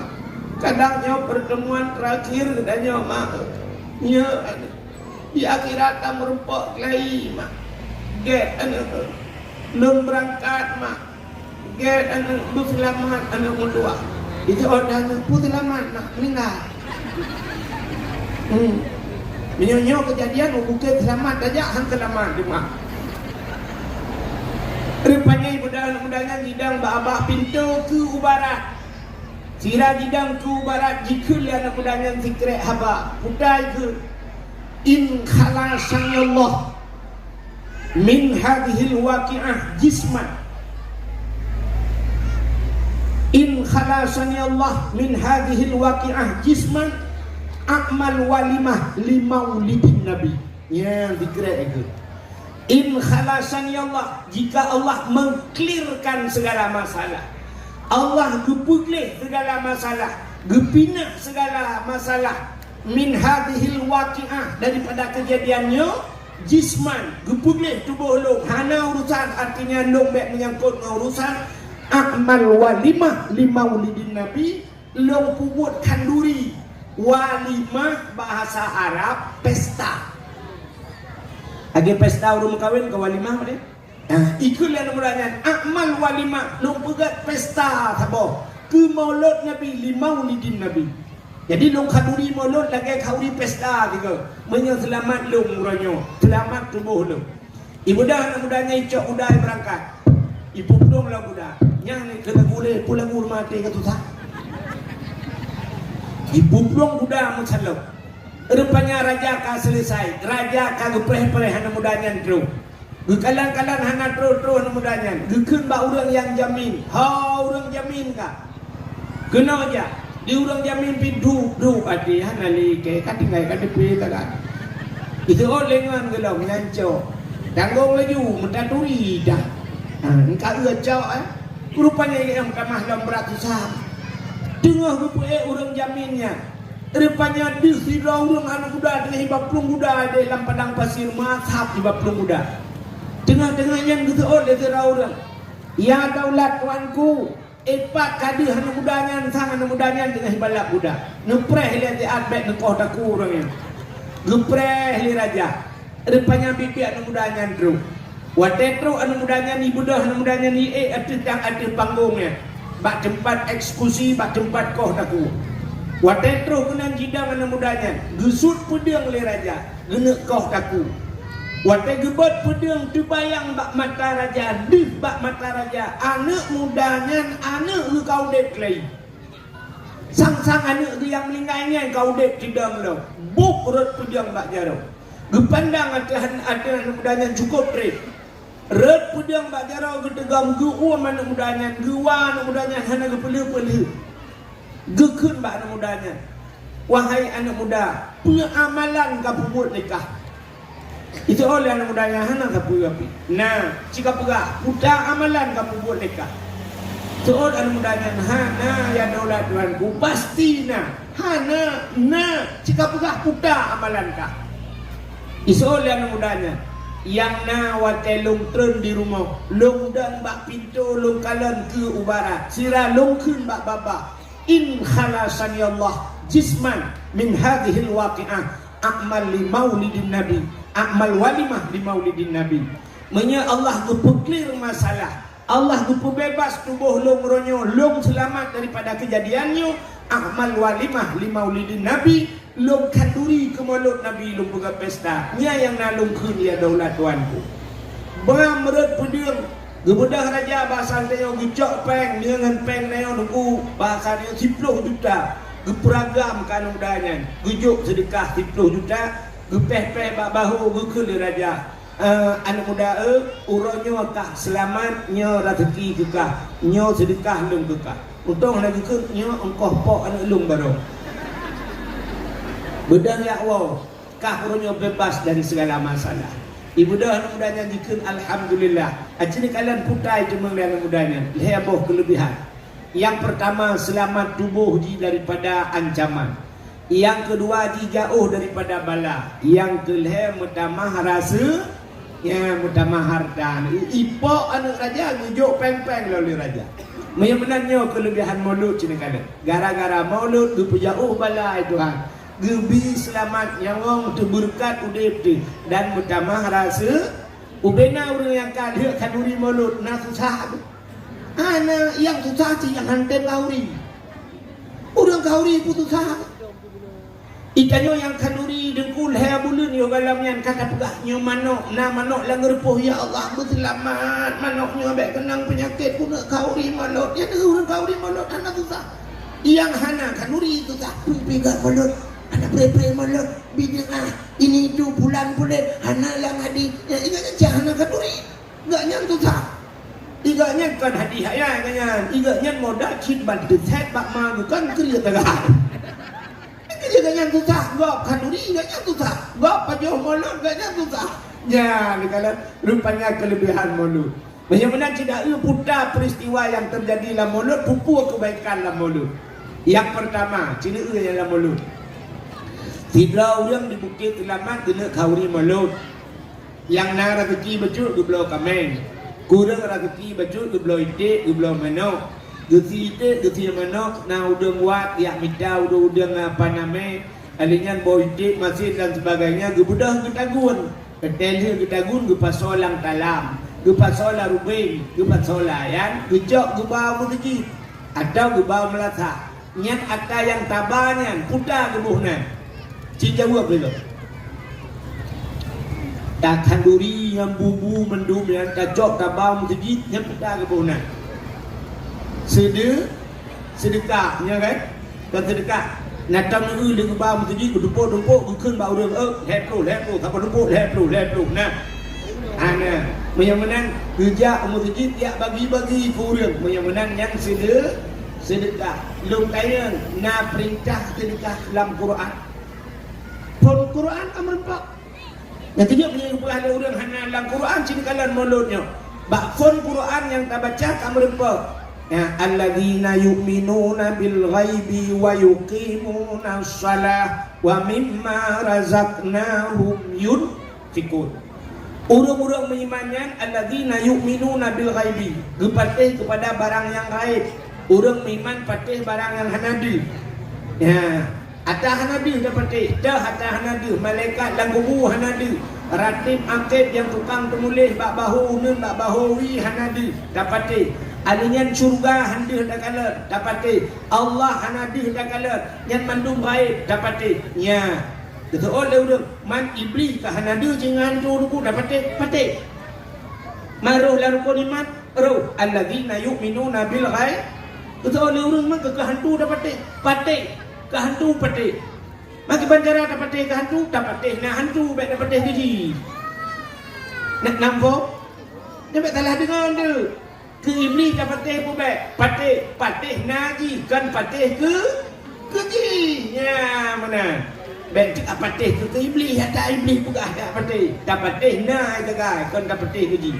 "Kadang nyoe peurteumuan teurakhir geutanyoe, Mak. Nyoe, di akhirat tameurumpok lagi, Mak." Gèt aneuk, "Lôn beurangkat, Mak." Gèt aneuk, beuseulamat aneuk meutuah. Itu orang aneuk pun seulamat nak meuninggai. Hmm. Meunyoe nyoe keujadian, oh, bukon seulamat tajak, han seulamat teuma. Rupanya ibuda aneuk muda nyan jidong bak babah pintoe keu u barat. Sira jidong keu u barat, jikheun lé aneuk muda nyan sikrek haba. Peue kheun, "In khalasani Allah min hadzihil waqi'ah jisman. In khalasani Allah min hadzihil waqi'ah jisman, a'mal walimah li maulidin Nabi." Nyan sikrek kheun. "In khalasani Allah," jika Allah mengklirkan segala masalah, Allah geupeugleh segala masalah, geupinah segala masalah, "min hadzihil waqi'ah," daripada keujadian nyoe, "jisman," geupeugleh tuboh lôn, hana urusan, artinya lôn bèk meunyangkot ngon urusan, "a'mal walimah li maulidin Nabi," lôn peubuet khanduri. Walimah bahasa Arab pesta. Lagèe pesta ureueng meukawen keu walimah deh. Nah, ikheun lé aneuk muda nyan, "A'mal walimah," lôn peugèt pesta saboh keu maulud Nabi, li maulidin Nabi. Jadi lôn khanduri maulud lagèe khanduri pesta sigoe. Meunyoe seulamat lôn uroe nyoe, seulamat tuboh lôn. Ibuda aneuk muda nyan icok kuda ibeurangkat. Ipeuplueng lam kuda. Nyan keu lagu lé, peue lagu maté ka susah. Ipeuplueng kuda meusalok. Rupanya raja ka seuleusai. Raja ka geupreh-preh aneuk muda nyan trôh. Geukalon-kalon hana trôh-trôh aneuk muda nyan. Geukheun bak ureueng nyang jamin. "Ho, ureueng jamin ka? Keunoe jak." Di ureueng jamin pih duek-duek até, hana lé kèe, ka tinggai ka teupeu ka. Iseuôt lé ngon geulom nyan cok. Tanggong laju, meutaturi dah. Ha, ka eu cok, eh. Rupanya nyang tamah lom brat susah. Teungoh geupeuék ureueng jamin nyan. Rupanya deuh sidroe ureueng aneuk muda teungoh ipeuplueng kuda deh lam padang pasir, meuasap ipeuplueng kuda. Teungoh-teungoh nyan geuseuôt lé sidroe ureueng, "Ya daulat tuanku, eh, pat ka deuh aneuk muda nyan, sang aneuk muda nyan teungoh ibalap kuda. Neupreh lé siat bèk neukoh takue ureueng nyan." Geupreh lé raja. Rupanya biet-biet aneuk muda nyan trôh. Watèe trôh aneuk muda nyan, ibeudôh aneuk muda nyan iék ateueh, ateueh panggong nyan, bak teumpat eksekusi, bak teumpat koh takue. Watèe trôh keunan jidong aneuk muda nyan, geusut peudeueng lé raja, geuneuk koh takue. Watèe geubeuet peudeueng teubayang bak mata raja, deuh bak mata raja, aneuk muda nyan aneuk geuh ka udép lé. Sang-sang aneuk geuh nyang meuninggai nyan ka udép sidang lom. Boh rhot peudeueng bak jaroe. Geupandang ateueh, ateueh aneuk muda nyan cukôp trép. Rhot peudeueng bak jaroe, geuteugom geuuem aneuk muda nyan, geuwa aneuk muda nyan hana geupeulheueh-peulheueh. Geukheun bak aneuk muda nyan, "Wahai aneuk muda, peue amalan ka peubuet lé kah?" Iseuôt lé aneuk muda nyan, "Hana sapeue pih." "Na, ci ka peugah, peue ta amalan ka peubuet lé kah?" Seuôt aneuk muda nyan, "Hana, ya daulat tuanku, pasti na." "Hana, na, ci ka peugah, peue ta amalan kah?" Iseuôt lé aneuk muda nyan, "Nyang na watèe lôn treun di rumoh, lôn dong bak pintoe lôn kalon keu u barat, sira lôn kheun bak babah, 'In khalasani Allah jisman min hadzihil waqi'ah, a'mal li maulidin Nabi, a'mal walimah li maulidin Nabi.'" Meunyoe Allah geupeuklir masalah, Allah geupeubeubaih tuboh lôn uroe nyoe, lôn seulamat daripada keujadian nyoe, a'mal walimah li maulidin Nabi, lôn khanduri keu maulud Nabi, lôn peugah pesta. Nyan nyang na lôn kheun, ya daulat tuanku. Bram rhot peudeueng, geubeudôh raja bahasa tanyoe, geucok péng, nyoe ngon péng tanyoe nunggu, bahasa tanyoe siploh juta. Geupeuragam keu aneuk muda nyan, geujok seudeukah siploh juta, geupéh-péh bak bahô, geukheun lé raja, "Eh, aneuk muda, eh, uroe nyoe kah seulamat, nyoe raseuki keu kah, nyoe seudeukah lôn keu kah." Untông hana geukheun, "Nyoe ongkoh pok aneuk lôn baroe." Beudôh jak woe, kah uroe nyoe beubaih dari segala masalah. Ibeudôh aneuk muda nyan jikheun alhamdulillah. Aci neukalon putai teumeulian aneuk muda nyan. Lhèe boh keuleubihan. Nyang peurtama, seulamat tuboh jih daripada ancaman. Nyang keudua, jih jiôh daripada bala. Nyang keulhèe, meutamah rase-, ya, meutamah harta. Ipok aneuk raja geujok péng-péng lom lé raja. Meunyoe meunan nyoe keuleubihan Maulud cit neukalon. Gara-gara Maulud geupeujiôh bala, hai Tuhan. Geubi seulamat nyawöng, teubeureukat udeb teuh, dan meutamah rase-, ubena ureuëng nyang ka lheueh khanduri Maulud na susah. Hana, nyang susah cit nyang han tem khanduri. Ureuëng khanduri pun susah. Itanyoe nyang khanduri deungku lhèe buleuen yoh gohlom nyan ka tapeugah nyoe manök, na manök lam geureupoh, ya Allah beuseulamat, manök nyoe bèk keunong peunyakét keuneuk khanduri Maulud. Nyan ureuëng khanduri Maulud hana susah. Nyang hana khanduri susah, peupiga Maulud, hana pre-pre Maulud, bid'ah, ini itu, pulan pulet, hana lam hadih. Ya, ingat aja hana khanduri. Gobnyan susah. Gobnyan kon hadih ayat gobnyan. Gobnyan modal cit ban teusét bak ma bukan kriet dagang. Gobnyan susah. Gob khanduri gobnyan susah. Gob pajoh Maulud gobnyan susah. Ya, neukalon rupanya keuleubihan Maulud. Meunyoe meunan cit deuh puta peristiwa nyang teujadi lam Maulud, peue-peue keubaikan lam Maulud. Nyang peurtama, cit deuh nyang lam Maulud. Sidroe ureuëng di Bukét Seulamat geuneuk khanduri Maulud. Nyang na raseuki bacut geubloe kaméng, kureueng raseuki bacut geubloe iték, geubloe manök. Geusie iték, geusie manök, na udeueng wat, jak mita udeueng-udeueng apa namé, alèh nyan boh iték, masin dan sebagainya geubeudôh geutagun. Teuntèe lheueh geutagun geupasoe lam talam, geupasoe lam rubeng, geupasoe lam ayan, geucok geuba u meuseujid, atawa geuba u meulasak. Nyan ata nyang taba nyan, peue ta geuboh nan? Ci jaweueb lé lôn. Takhanduri ngon bubu mandum nyan tacok taba u meuseujid, nyan peue ta geuboh nan? Seudeu-, seudeukah, nyan kan? Kon seudeukah. Na tom neueu lé geuba u meuseujid, geutumpôk-tumpôk, geukheun bak ureuëng, "Eh, lhèe ploh, lhèe ploh, saboh tumpôk, lhèe ploh, lhèe ploh." Nah. Hana. Meunyoe meunan, geujak u meuseujid, jak bagi-bagi keu ureuëng. Meunyoe meunan, nyan seudeu-, seudeukah. Lôn tanyong, na peurintah seudeukah lam Quran? Phon Quran ka meureumpok. Nyang keujeuet meunyoe geupeugah lé ureuëng hana lam Quran, cit neukalon Maulud nyoe. Bak phon Quran nyang tabaca ka meureumpok. Ya, alladzina yu'minuna bil ghaibi wa yuqimunas shalah wa mimma razaqnahum yun- fikun. Ureuëng-ureuëng meuiman nyan alladzina yu'minuna bil ghaibi, geupatéh keupada barang nyang gaéb. Ureuëng meuiman patéh barang nyang hana deuh. Ya, ata hana deuh tapatéh, teuh ata hana deuh, malaikat lam kubu hana deuh, ratib ateb nyang tukang teumuléh bak bahô uneun bak bahô wie hana deuh tapatéh. Alèh nyan syeuruga hana deuh takalon tapatéh, Allah hana deuh takalon, nyan mandum gaéb tapatéh. Nya, geuseuôt lé ureuëng, Man Iblih ka hana deuh jih ngon hantu ruku tapatéh, patéh. Man roh lam rukon iman, roh alladzina yu'minuna bil ghaib. Beutôi lé ureuëng man keu hantu tapatéh, patéh, keu hantu patéh. Man kiban cara tapatéh keu hantu, tapatéh na hantu, bèk tapatéh keu jih. Nak nampak? Nyan bèk salah deungon tu. Keu Iblih tapatéh peue bèk? Patéh, patéh na jih, kon patéh keu, keu jih. Nya meunan. Bèk cit patéh keu, keu Iblih, ata Iblih peugah tapatéh. Tapatéh na ai sagai, kon tapatéh keu jih.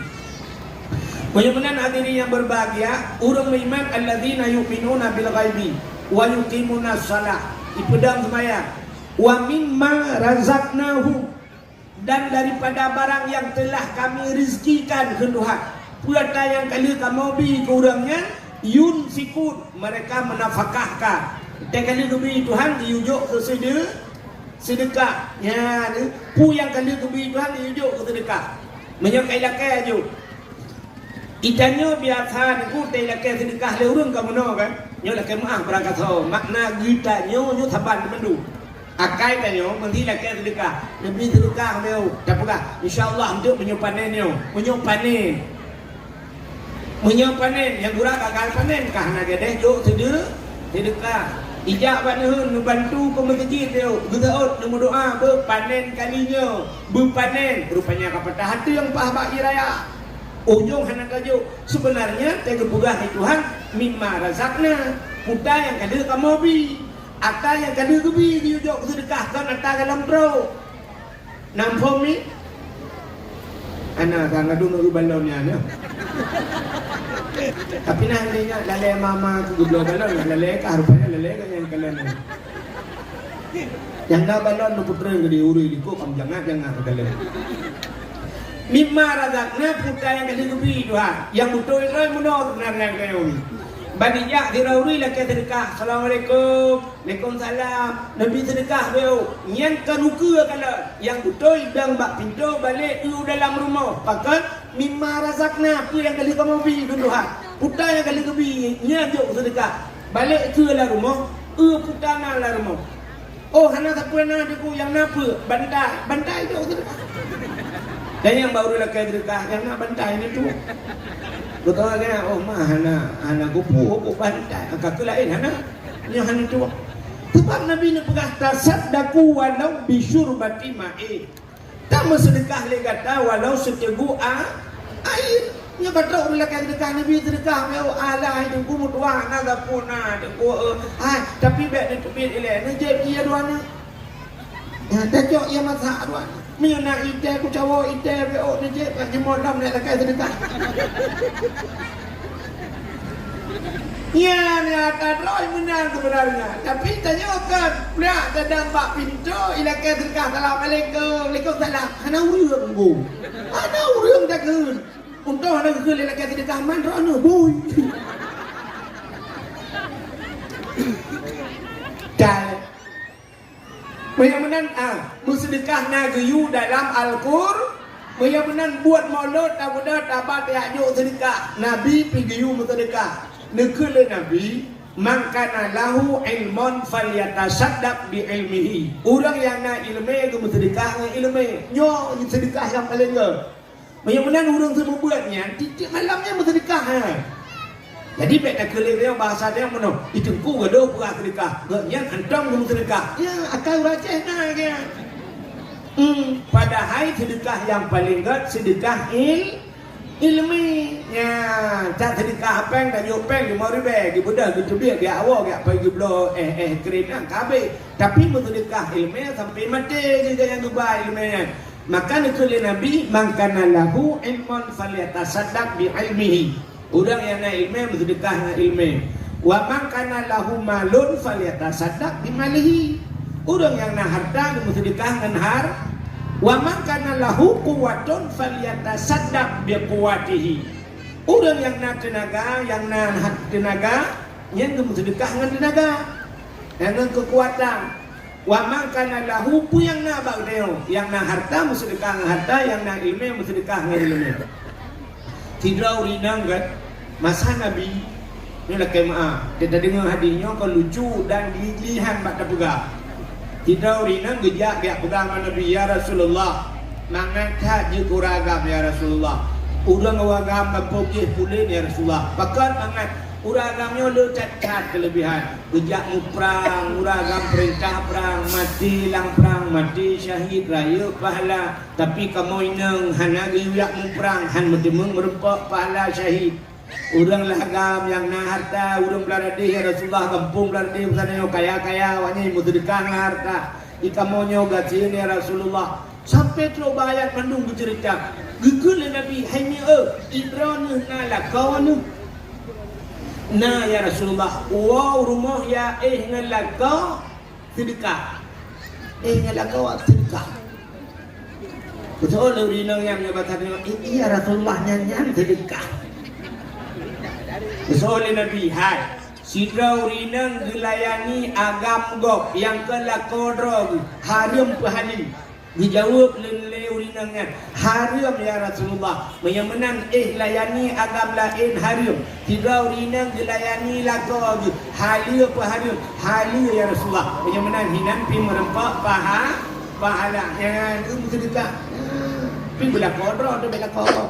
Meunyoe meunan hadirin yang berbahagia, ureuëng meuiman alladzina yu'minuna bil ghaibi wa yuqimunas shalah, ipeudong seumayang, wa mimma razaqnahum, dan daripada barang yang telah Kami rezekikan kheun Tuhan. Peue ata nyang ka lheueh kamoe bi keu ureuëng nyan, yunfikun, mereka menafkahkan. Teuka lheueh geubi Tuhan, geuyue jok keu seudeu-, seudeukah. Nyan, peue nyang ka lheueh geubi Tuhan, geuyue jok keu seudeukah. Meunyoe ka ilakèe jok. Geutanyoe biasa Teungku ilakèe seudeukah lé ureuëng ka meunoe kan? Nyoe lakèe meuáh barangkasoe, makna geutanyoe nyoe saban teumandum. Akai tanyoe meunyoe ilakèe seudeukah, neubi seudeukah meunoe, tapeugah, "Insya Allah, eunteuk meunyoe panen nyoe, meunyoe panen." Meunyoe panen, nyang gura gagal panen, ka hana gadeh jok seudeu-, seudeukah. Ijak bak neuheun, neubantu keu meuseujid nyoe, geuseuôt, neumeudoa, beupanen kali nyoe, beupanen. Rupanya ka patah ateung paih bak ie raya. Ujong hana tajok. Seubeunarnya, teuka geupeugah lé Tuhan, "Mimma razaqna." Peue ata nyang ka lheueh kamoe bi. Ata nyang ka lheueh geubi geuyue jok keu seudeukah, kon ata golom trok. Namphom ni? Hana, ka ngadu ngon balon nyan, nyan. Tapi na hana ingat, lalée mama tu geubloe balon, lalée ka, rupanya lalée ka nyang kalon. Nyang na balon neupeutreun keu di ureueng likot, kam jangat-jangat ka kalon. Mimma razaqna, peue nyang ka lheueh geubri Tuhan. Nyang beutôi droe meunoe, nan, nan, nan. Ban jijak sidroe ureueng lakée seudeukah, "Assalamualaikum." "Waalaikumsalam." Neubi seudeukah beu. Nyan ka neukeue kalon. Nyang beutôi dong bak pintoe, balek u dalam rumoh. Pakon? Mimma razaqna, peue nyang ka lheueh kamoe bi keu Tuhan. Peue nyang ka lheueh geubi, nyan jok seudeukah. Balek keue lam rumoh, eu peue na lam rumoh. Oh, hana sapeue na, Teungku, nyang na peue? Bantai. Bantai jok seudeukah. Dan nyang baru lakée seudeukah, nyang na bantai ni tu. Beutôi kan? Oh, ma hana, hana kupu, kupu bantai. Ka keu laén hana. Nyoe hana tuwoe. Teuma Nabi neupeugah, "Tasaddaqu walau bisyurbati ma'in." Tameuseudeukah lé gata walau siteuguk a-, air. Nyoe batrok ureueng lakée seudeukah, neubi seudeukah, "Meu alah, Teungku meutuah, na sapeue na, Teungku, eh, hai, tapi bék neuteubiet ilée, neujép ie dua nyoe." Nyan tacok ie masak dua. Meunyoe na itée kucawoe itée beu neujép, ngon jimeulam nyan lakée seudeukah. Nyan, nyan ata droe meunan seubeunarnya. Tapi tanyoe kan, peue tadong bak pintoe, ilakée seudeukah, "Assalamualaikum." "Waalaikumsalam." Hana ureueng, Bu. Hana ureueng takheun. Untông hana geukheun lé lakée seudeukah, man droeneuh, bui. Cai. Meunyoe meunan, ah, meuseudeukah na geuyue dalam Al-Qur-, meunyoe meunan buet mulod tapeugah tabat tajak jok seudeukah. Nabi pih geuyue meuseudeukah. Neukheun lé Nabi, "Man kana lahu ilmun falyatasaddaq bi ilmihi." Ureueng nyang na ileumé geumeuseudeukah ngon ileumé. Nyoe seudeukah nyang paleng gét. Meunyoe meunan ureueng seumeubeuet nyan, tiep-tiep malam nyan meuseudeukah, ha. Jadi, bék takheun lé geutanyoe bahasa tanyoe meunoe, "Ih, Teungku gadôh peugah seudeukah, gobnyan hantom geumeuseudeukah." Ya, akai ureueng Aceh na geuh. Hmm, padahai seudeukah nyang paleng gét, seudeukah il-, ileumé. Ya, that seudeukah péng, tajok péng limong ribée, geubeudôh, geuteubiet, geuawoe, geupai geubloe, eh, eh, krim nyan ka habéh. Tapi meuseudeukah ileumé sampai maté geuh nyang geuba ileumé nyan. Maka neukheun lé Nabi, "Man kana lahu ilmun falyatasaddaq bi ilmihi." Ureueng nyang na ileumé meuseudeukah ngon ileumé. "Wa man kana lahu malun falyatasaddaq bi malihi." Ureueng nyang na hareuta geumeuseudeukah ngon har-, "Wa man kana lahu quwwatun falyatasaddaq bi quwwatihi." Ureueng nyang na teunaga, nyang na ha-, teunaga, nyan geumeuseudeukah ngon teunaga, ngon keukuatan. "Wa man kana lahu," peue nyang na bak geutanyoe, nyang na hareuta meuseudeukah ngon hareuta, nyang na ileumé meuseudeukah ngon ileumé. Sidroe ureueng inong gét, masa Nabi, nyoe lakée meu'ah, teudeungoe hadis nyoe kon lucu dan gli-glihan bak tapeugah. Sidroe ureueng inong geujak, geujak peugah bak Nabi, "Ya Rasulullah, mangat that jeuet keu ureueng agam, ya Rasulullah. Ureueng agam gampông jih puléh, ya Rasulullah." "Pakon mangat?" "Ureueng agam nyoe le that-that keuleubehan. Geujak muprang, ureueng agam peurintah prang, maté lam prang, maté syahid, rayeuk pahala. Tapi kamoe inong hana geuyue jak muprang, han meuteumeung meureumpok pahala syahid." Ureueng agam nyang na hareuta, ureueng Bangladesh, ya Rasulullah, gampông Bangladesh, bunoe nyoe kaya-kaya, awaknyan meuseudeukah ngon hareuta. Di kamoe nyoe gasien, ya Rasulullah. Sampai trok bak ayat mandum geuceurita. Geukheun lé Nabi, "Hai mieu, droeneuh na lakoe neuh?" "Na, ya Rasulullah." "Woe u rumoh ya éh ngon lakoe seudeukah." Éh ngon lakoe seudeukah. Geuseuôt lé ureueng inong nyan ngon basa tanyoe, "Iya, Rasulullah, nyan, nyan seudeukah." Geuseuôt lé Nabi, "Hai, sidroe ureueng inong geulayani agam gob nyang keu lakoe droe geuh, hareuem peu haleue?" Geujaweueb lé, lé ureueng inong nyan, "Hareuem, ya Rasulullah. Meunyoe meunan éh layani agam laén hareuem. Sidroe ureueng inong geulayani lakoe geuh, haleue peu hareuem?" "Haleue, ya Rasulullah. Meunyoe meunan hinan pih meureumpok paha-, pahala." Nyan keuh meuseudeukah. Pih beulakoe droe teuh bék lakoe.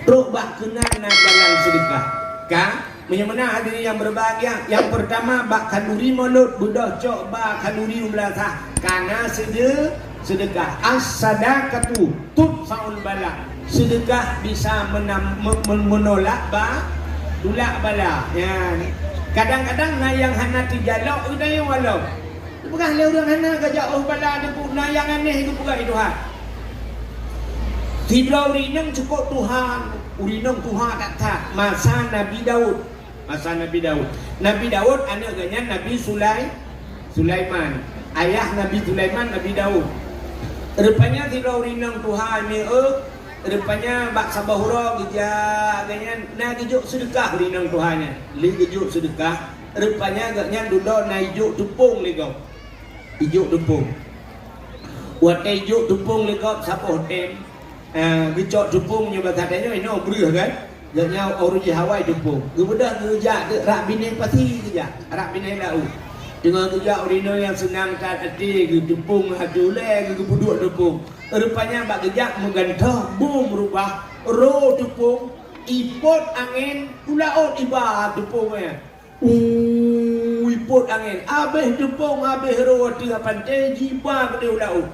Trok bak keunan na jalan seudeukah. Ka, meunyoe meunan hadirin nyang berbahagia, nyang peurtama bak khanduri mulod, beudôh cok ba khanduri u beulasah, ka na seude-, seudeukah. As-sadaqatu tudfa'ul bala. Seudeukah bisa meunam-, me-, me-, meunolak ba-, tulak bala. Nyan. Kadang-kadang na nyang hana teujalok geutanyoe walok. Geupeugah lé ureueng hana geujak óh bala, Teungku, na nyang aneh geupeugah lé Tuhan. Sidroe ureueng inong cukôp tuha, ureueng inong tuha that-that, masa Nabi Daud. Masa Nabi Daud. Nabi Daud aneuk geuh nyan Nabi Sulai-, Sulaiman. Ayah Nabi Sulaiman Nabi Daud. Rupanya sidroe ureueng inong tuha nyoe, rupanya bak saboh uroe geujak geuh nyan na geujok seudeukah ureueng inong tuha nyan. Lheueh geujok seudeukah, rupanya geuh nyan dudoe na ijok teupông lé gob. Ijok teupông. Watèe ijok teupông lé gob saboh tem, ah, geucok teupông nyoe bak saboh tem nyoe, inoe breuh kan? Geuh nyan ureueng jih awai teupông. Geubeudôh geujak deuek rak binéh pasi geujak, rak binéh laôt. Teungoh geujak ureueng inong nyang seunang that até geuh teupông, até ulèe geuh geupeuduek teupông. Rupanya bak geujak meugantoh bom rubah, ro teupông, ipot angén, u laôt iba teupông nyan. Ui, pot angén, abéh teupông, abéh ro ateueh pantai, jiba keudéh u laôt.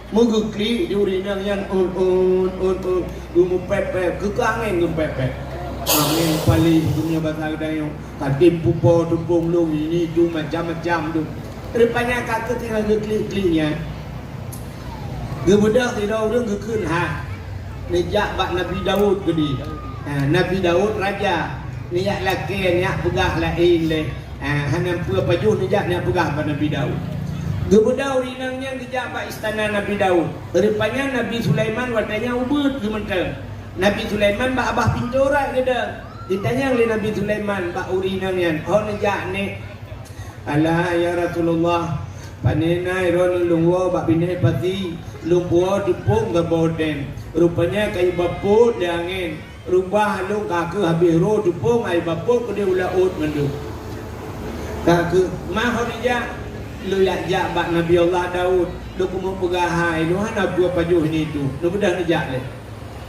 Meugeuklik di ureueng inong nyan, un, un, un, un, geumeupèp-pèp, keu angén geumeupèp-pèp. Angén paléh, geumeunyoe basa geutanyoe, ka tem pupo teupông lôn, ini itu macam-macam tu. Rupanya ka keuh tinggai geuklik-klik nyan. Geubeudôh sidroe ureueng geukheun hai, neujak bak Nabi Daud keudeh. Ha, Nabi Daud raja, neujak lakèe, neujak peugah laén lé. Ha, hana peue pajoh neujak, neujak peugah bak Nabi Daud. Geubeudôh ureueng inong nyan geujak bak istana Nabi Daud. Rupanya Nabi Sulaiman watèe nyan ubeuet geuh mantong. Nabi Sulaiman bak babah pintoe rot geudong. Geutanyong lé Nabi Sulaiman bak ureueng inong nyan, "Ho neujak, Nek?" "Alah, ya Rasulullah, pane na droeneuh lôn woe bak binéh pasi, lôn puwoe teupông saboh tem. Rupanya ka iba pot lé angén. Rubah lôn ka keuh habéh ro teupông, iba pot keudéh u laôt mandum. Ka keuh, ma ho neujak, lôn jak jak bak Nabi Allah Daud, lôn keumeung peugah hai, lôn hana peue pajoh ini itu. Lôn beudôh neujak lé."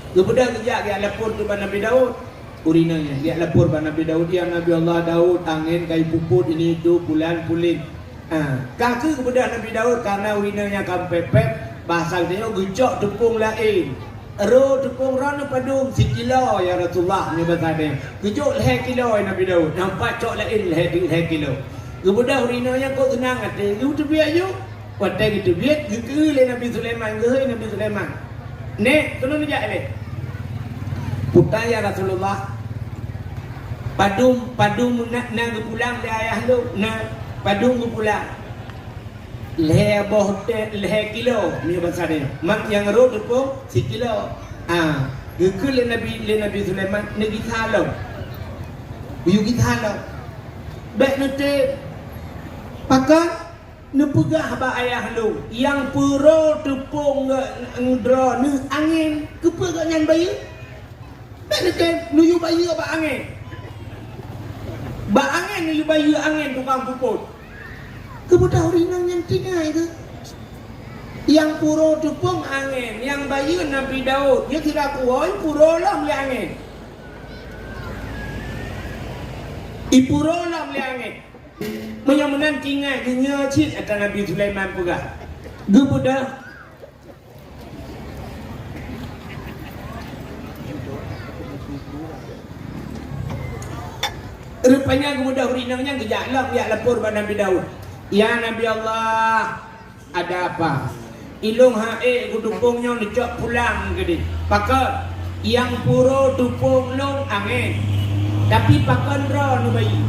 Geubeudôh geujak geujak lapor keu bak Nabi Daud. Ureueng inong nyan geujak lapor bak Nabi Daud, "Ya Nabi Allah Daud, angén ka ipupot ini itu, pulan pulit." Ha, ka keuh geubeudôh Nabi Daud, karena ureueng inong nyan ka meupèp-pèp, basa geutanyoe geucok teupông laén. Ro teupông droeneuh padum, sikilo, ya Rasulullah, nyoe basa deh. Geujok lhèe kilo, ya Nabi Daud, nampak cok laén lhèe, lhèe kilo. Geubeudôh ureueng inong nyan kok seunang até, geuteubiet aju. Watèe geuteubiet, geukheun lé Nabi Sulaiman, geuhôi Nabi Sulaiman, "Nek, keunoe neujak lé." "Peue tan, ya Rasulullah?" "Padum, padum na, na geupulang lé ayah lôn, na padum geupulang?" "Lhèe boh tem, lhèe kilo," nyoe basa nyoe. Mak nyang ro teupông sikilo. Ah, geukheun lé Nabi, lé Nabi Sulaiman, "Neugisa lom." Geuyue gisa lom. "Bèk neutem." "Pakon?" "Neupeugah bak ayah lôn, nyang peuro teupông ngon droeneuh angén, keupeue gobnyan bayeue?" "Bèk neutem, neuyue bayeue bak angén." Bak angén neuyue bayeue, angén tukang pupot. Geubeudôh ureueng inong nyan tinggai geuh. Nyang peuro teupông angén, nyang bayeue Nabi Daud, nyoe sira kuwoe peuro lom lé angén. Ipeuro lom lé angén. Meunyoe meunan tinggai geuh nyoe cit ata Nabi Sulaiman peugah. Geubeudôh. Rupanya geubeudôh ureueng inong nyan geujak lom jak lapor bak Nabi Daud. "Ya Nabi Allah, ada apa? Ilôn han ék keu teupông nyoe neucok pulang keudeh. Pakon? Nyang peuro teupông lôn angén. Tapi pakon droeneuh bayeue?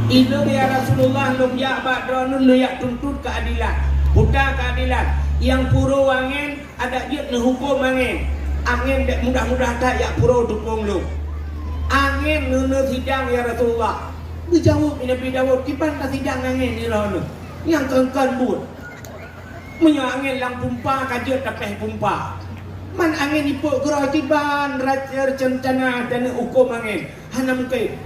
Ilôn, ya Rasulullah, lôn jak bak droeneuh, lôn jak tuntot keuadilan, buta keuadilan. Nyang peuro angén, adak jeuet neuhuköm angén. Angén bèk mudah-mudah that jak peuro teupông lôn. Angén neuneuk sidang, ya Rasulullah." Geujaweueb Nabi Daud, "Kiban tasidang angén nibak droeneuh? Nyang kon-kon buet." Meunyoe angén lam pumpa ka jeuet tapéh pumpa. Man angén ipok keudroe kiban raja reuncana taneuk huköm angén. Hana mungken.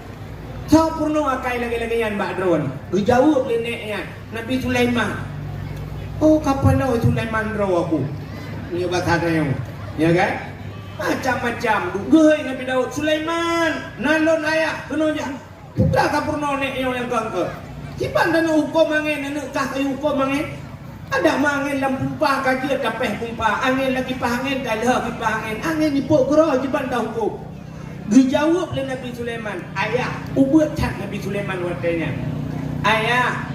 Soe peurunoe akai lagèe-lagèe nyan bak droeneuh? Geujaweueb lé nèk nyan, Nabi Sulaiman. Oh, ka peunoh Sulaiman droe aku. Nyoe basa tanyoe. Ya kan? Macam-macam. Geuhôi Nabi Daud, "Sulaiman, na lôn ayah, keunoe jak." Peue ka peurunoe nèk nyoe nyang keu-keu? Kiban taneuk huköm angén, aneuk kah kayue huköm angén? Adak meuangén lam pumpa ka jeuet tapéh pumpa, angén lam kipah angén ka lheueh kipah angén, angén ipok keudroe kiban tahuköm. Geujaweueb lé Nabi Sulaiman, "Ayah," ubeuet that Nabi Sulaiman watèe nyan. "Ayah,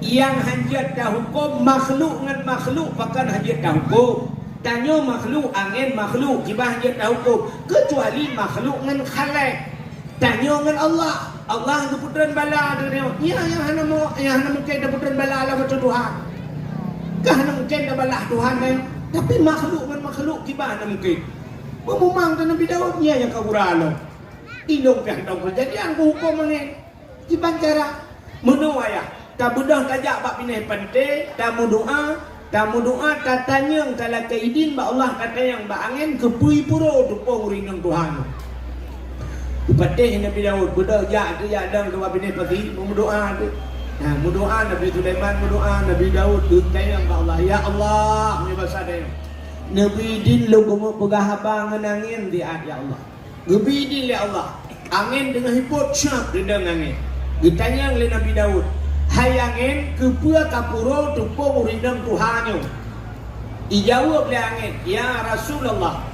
nyang han jeuet tahuköm makhluk ngon makhluk, pakon han jeuet tahuköm? Tanyoe makhluk, angén makhluk, kiban jeuet tahuköm, keucuali makhluk ngon khalek. Tanyoe ngon Allah. Allah geupeutreun bala tanyoe. Nyan nyang hana mo-, nyang hana mungken tapeutreun bala lom ateueh Tuhan. Ka hana mungken tabalah Tuhan nyan. Tapi makhluk ngon makhluk kiban hana mungken. Meumang keu Nabi Daud, nyan nyang ka gura lom. Ilong pih hana keujadian geuhuköm angén. Kiban cara? Meunoe ayah, tabeudôh tajak bak binéh panté, tameudoá, tameudoá, tatanyong, talakée idin bak Allah, tatanyong bak angén, keupeue ipuro teupông ureueng inong tuha nyoe. Geupatéh Nabi Daud, beudôh jak teuh jak dong keu bak binéh pasi, meudoá teuh. Nah, meudoá Nabi Sulaiman, meudoá Nabi Daud, geutanyong bak Allah, "Ya Allah," meunyoe basa tanyoe, "Neubi idin lôn keumeung peugah haba ngon angén siat, ya Allah." Geubi idin lé Allah. Angén teungoh ipot, syab deungon angén. Geutanyong lé Nabi Daud, "Hai angén, keupeue kapuro teupông ureueng inong tuha nyoe?" Ijaweueb lé angén, "Ya Rasulullah,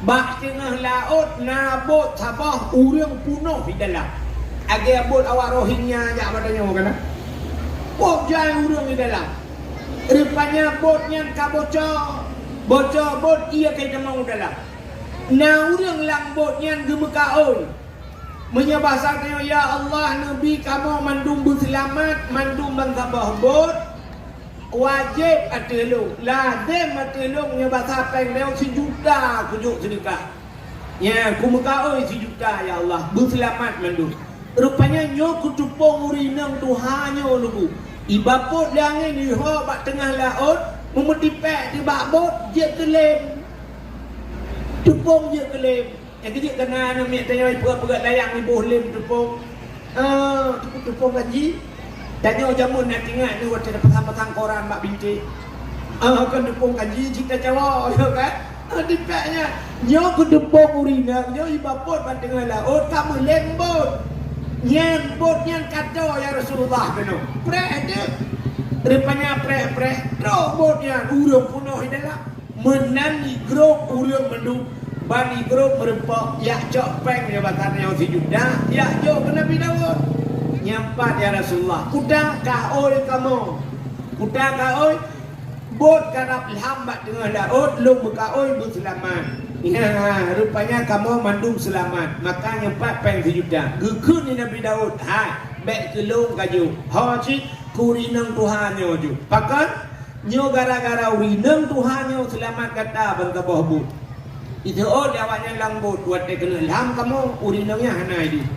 bak teungoh laôt na bot saboh ureueng punoh di dalam." Lagée bot awak Rohingya jak bak tanyoe kana. Bot jai ureueng di dalam. Rupanya bot nyan ka bocor. Bocor bot, ié ka itamong u dalam. Na ureueng lam bot nyan geumeukaôi. Meunyoe basa tanyoe, "Ya Allah, neubi kamoe mandum beuseulamat, mandum ban saboh bot, wajéb ateueh lôn, lazem ateueh lôn meunyoe basa péng lôn sijuta kujok seudeukah. Nyan, kumeukaôi sijuta, ya Allah, beuseulamat mandum." Rupanya nyoe keuteupông ureueng inong tuha nyoe lubuk. Ibapot lé angén, iho bak teungoh laôt, meumeutipék di bak bot, jeuet keu lém. Teupông jeuet keu lém. Nyang keujeuet keu na aneuk miet tanyoe ipeugah-peugah layang iboh lém teupông. Ah, teupông, teupông kan jih. Tanyoe jameun na teuingat ni watée tapasang-pasang koran bak bintéh. Ah, kon teupông kan jih, cit tacawa, ya kan? Ah, dipék nyan. Nyoe keuteupông ureueng inong, nyoe ibapot bak teungoh laôt, ka meulém bot. Nyan bot nyan ka toe, ya Rasulullah, keunoe. Preh teuh. Rupanya preh-preh, trok bot nyan, ureueng punoh di dalam. Meunan igrôp ureueng mandum, ban igrôp meurumpok, yak cok péng nyoe bak tanyoe sijuta, yak jok keu Nabi Daud. Nyan pat, ya Rasulullah, kuta kaôi kamoe. Kuta kaôi, bot karab lham bak teungoh laôt, lôn meukaôi beuseulamat. Nya, rupanya kamoe mandum seulamat. Maka nyan pat péng sijuta. Geukheun lé Nabi Daud, "Hai, bék keu lôn kajok. Ho cit, keu ureueng inong tuha nyoe jok." Pakon? Nyoe gara-gara ureueng inong tuha nyoe seulamat gata ban saboh bot. Iseuôt lé awaknyan lam bot, watée keuneuk lham kamoe, ureueng inong nyan hana ideh.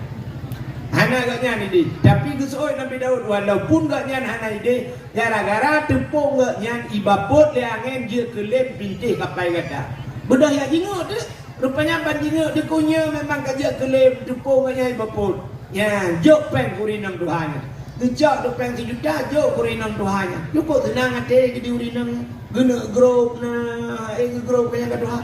Hana gobnyan ideh. Tapi geuseuôt Nabi Daud, walaupun gobnyan hana ideh, gara-gara teupông gobnyan ibapot lé angén jeuet keu lém bintéh kapai gata. Beudôh yak jingeuk teuh. Rupanya ban jingeuk dikeue nyoe memang ka jeuet keu lém, teupông gobnyan ibapot. Nyan, jok péng keu ureueng inong tuha nyan. Geucok dua péng sijuta, jok keu ureueng inong tuha nyan. Cukôp seunang até geubi ureueng inong nyan. Geuneuk grôp na, eh, geugrôp keu nyang ka tuha.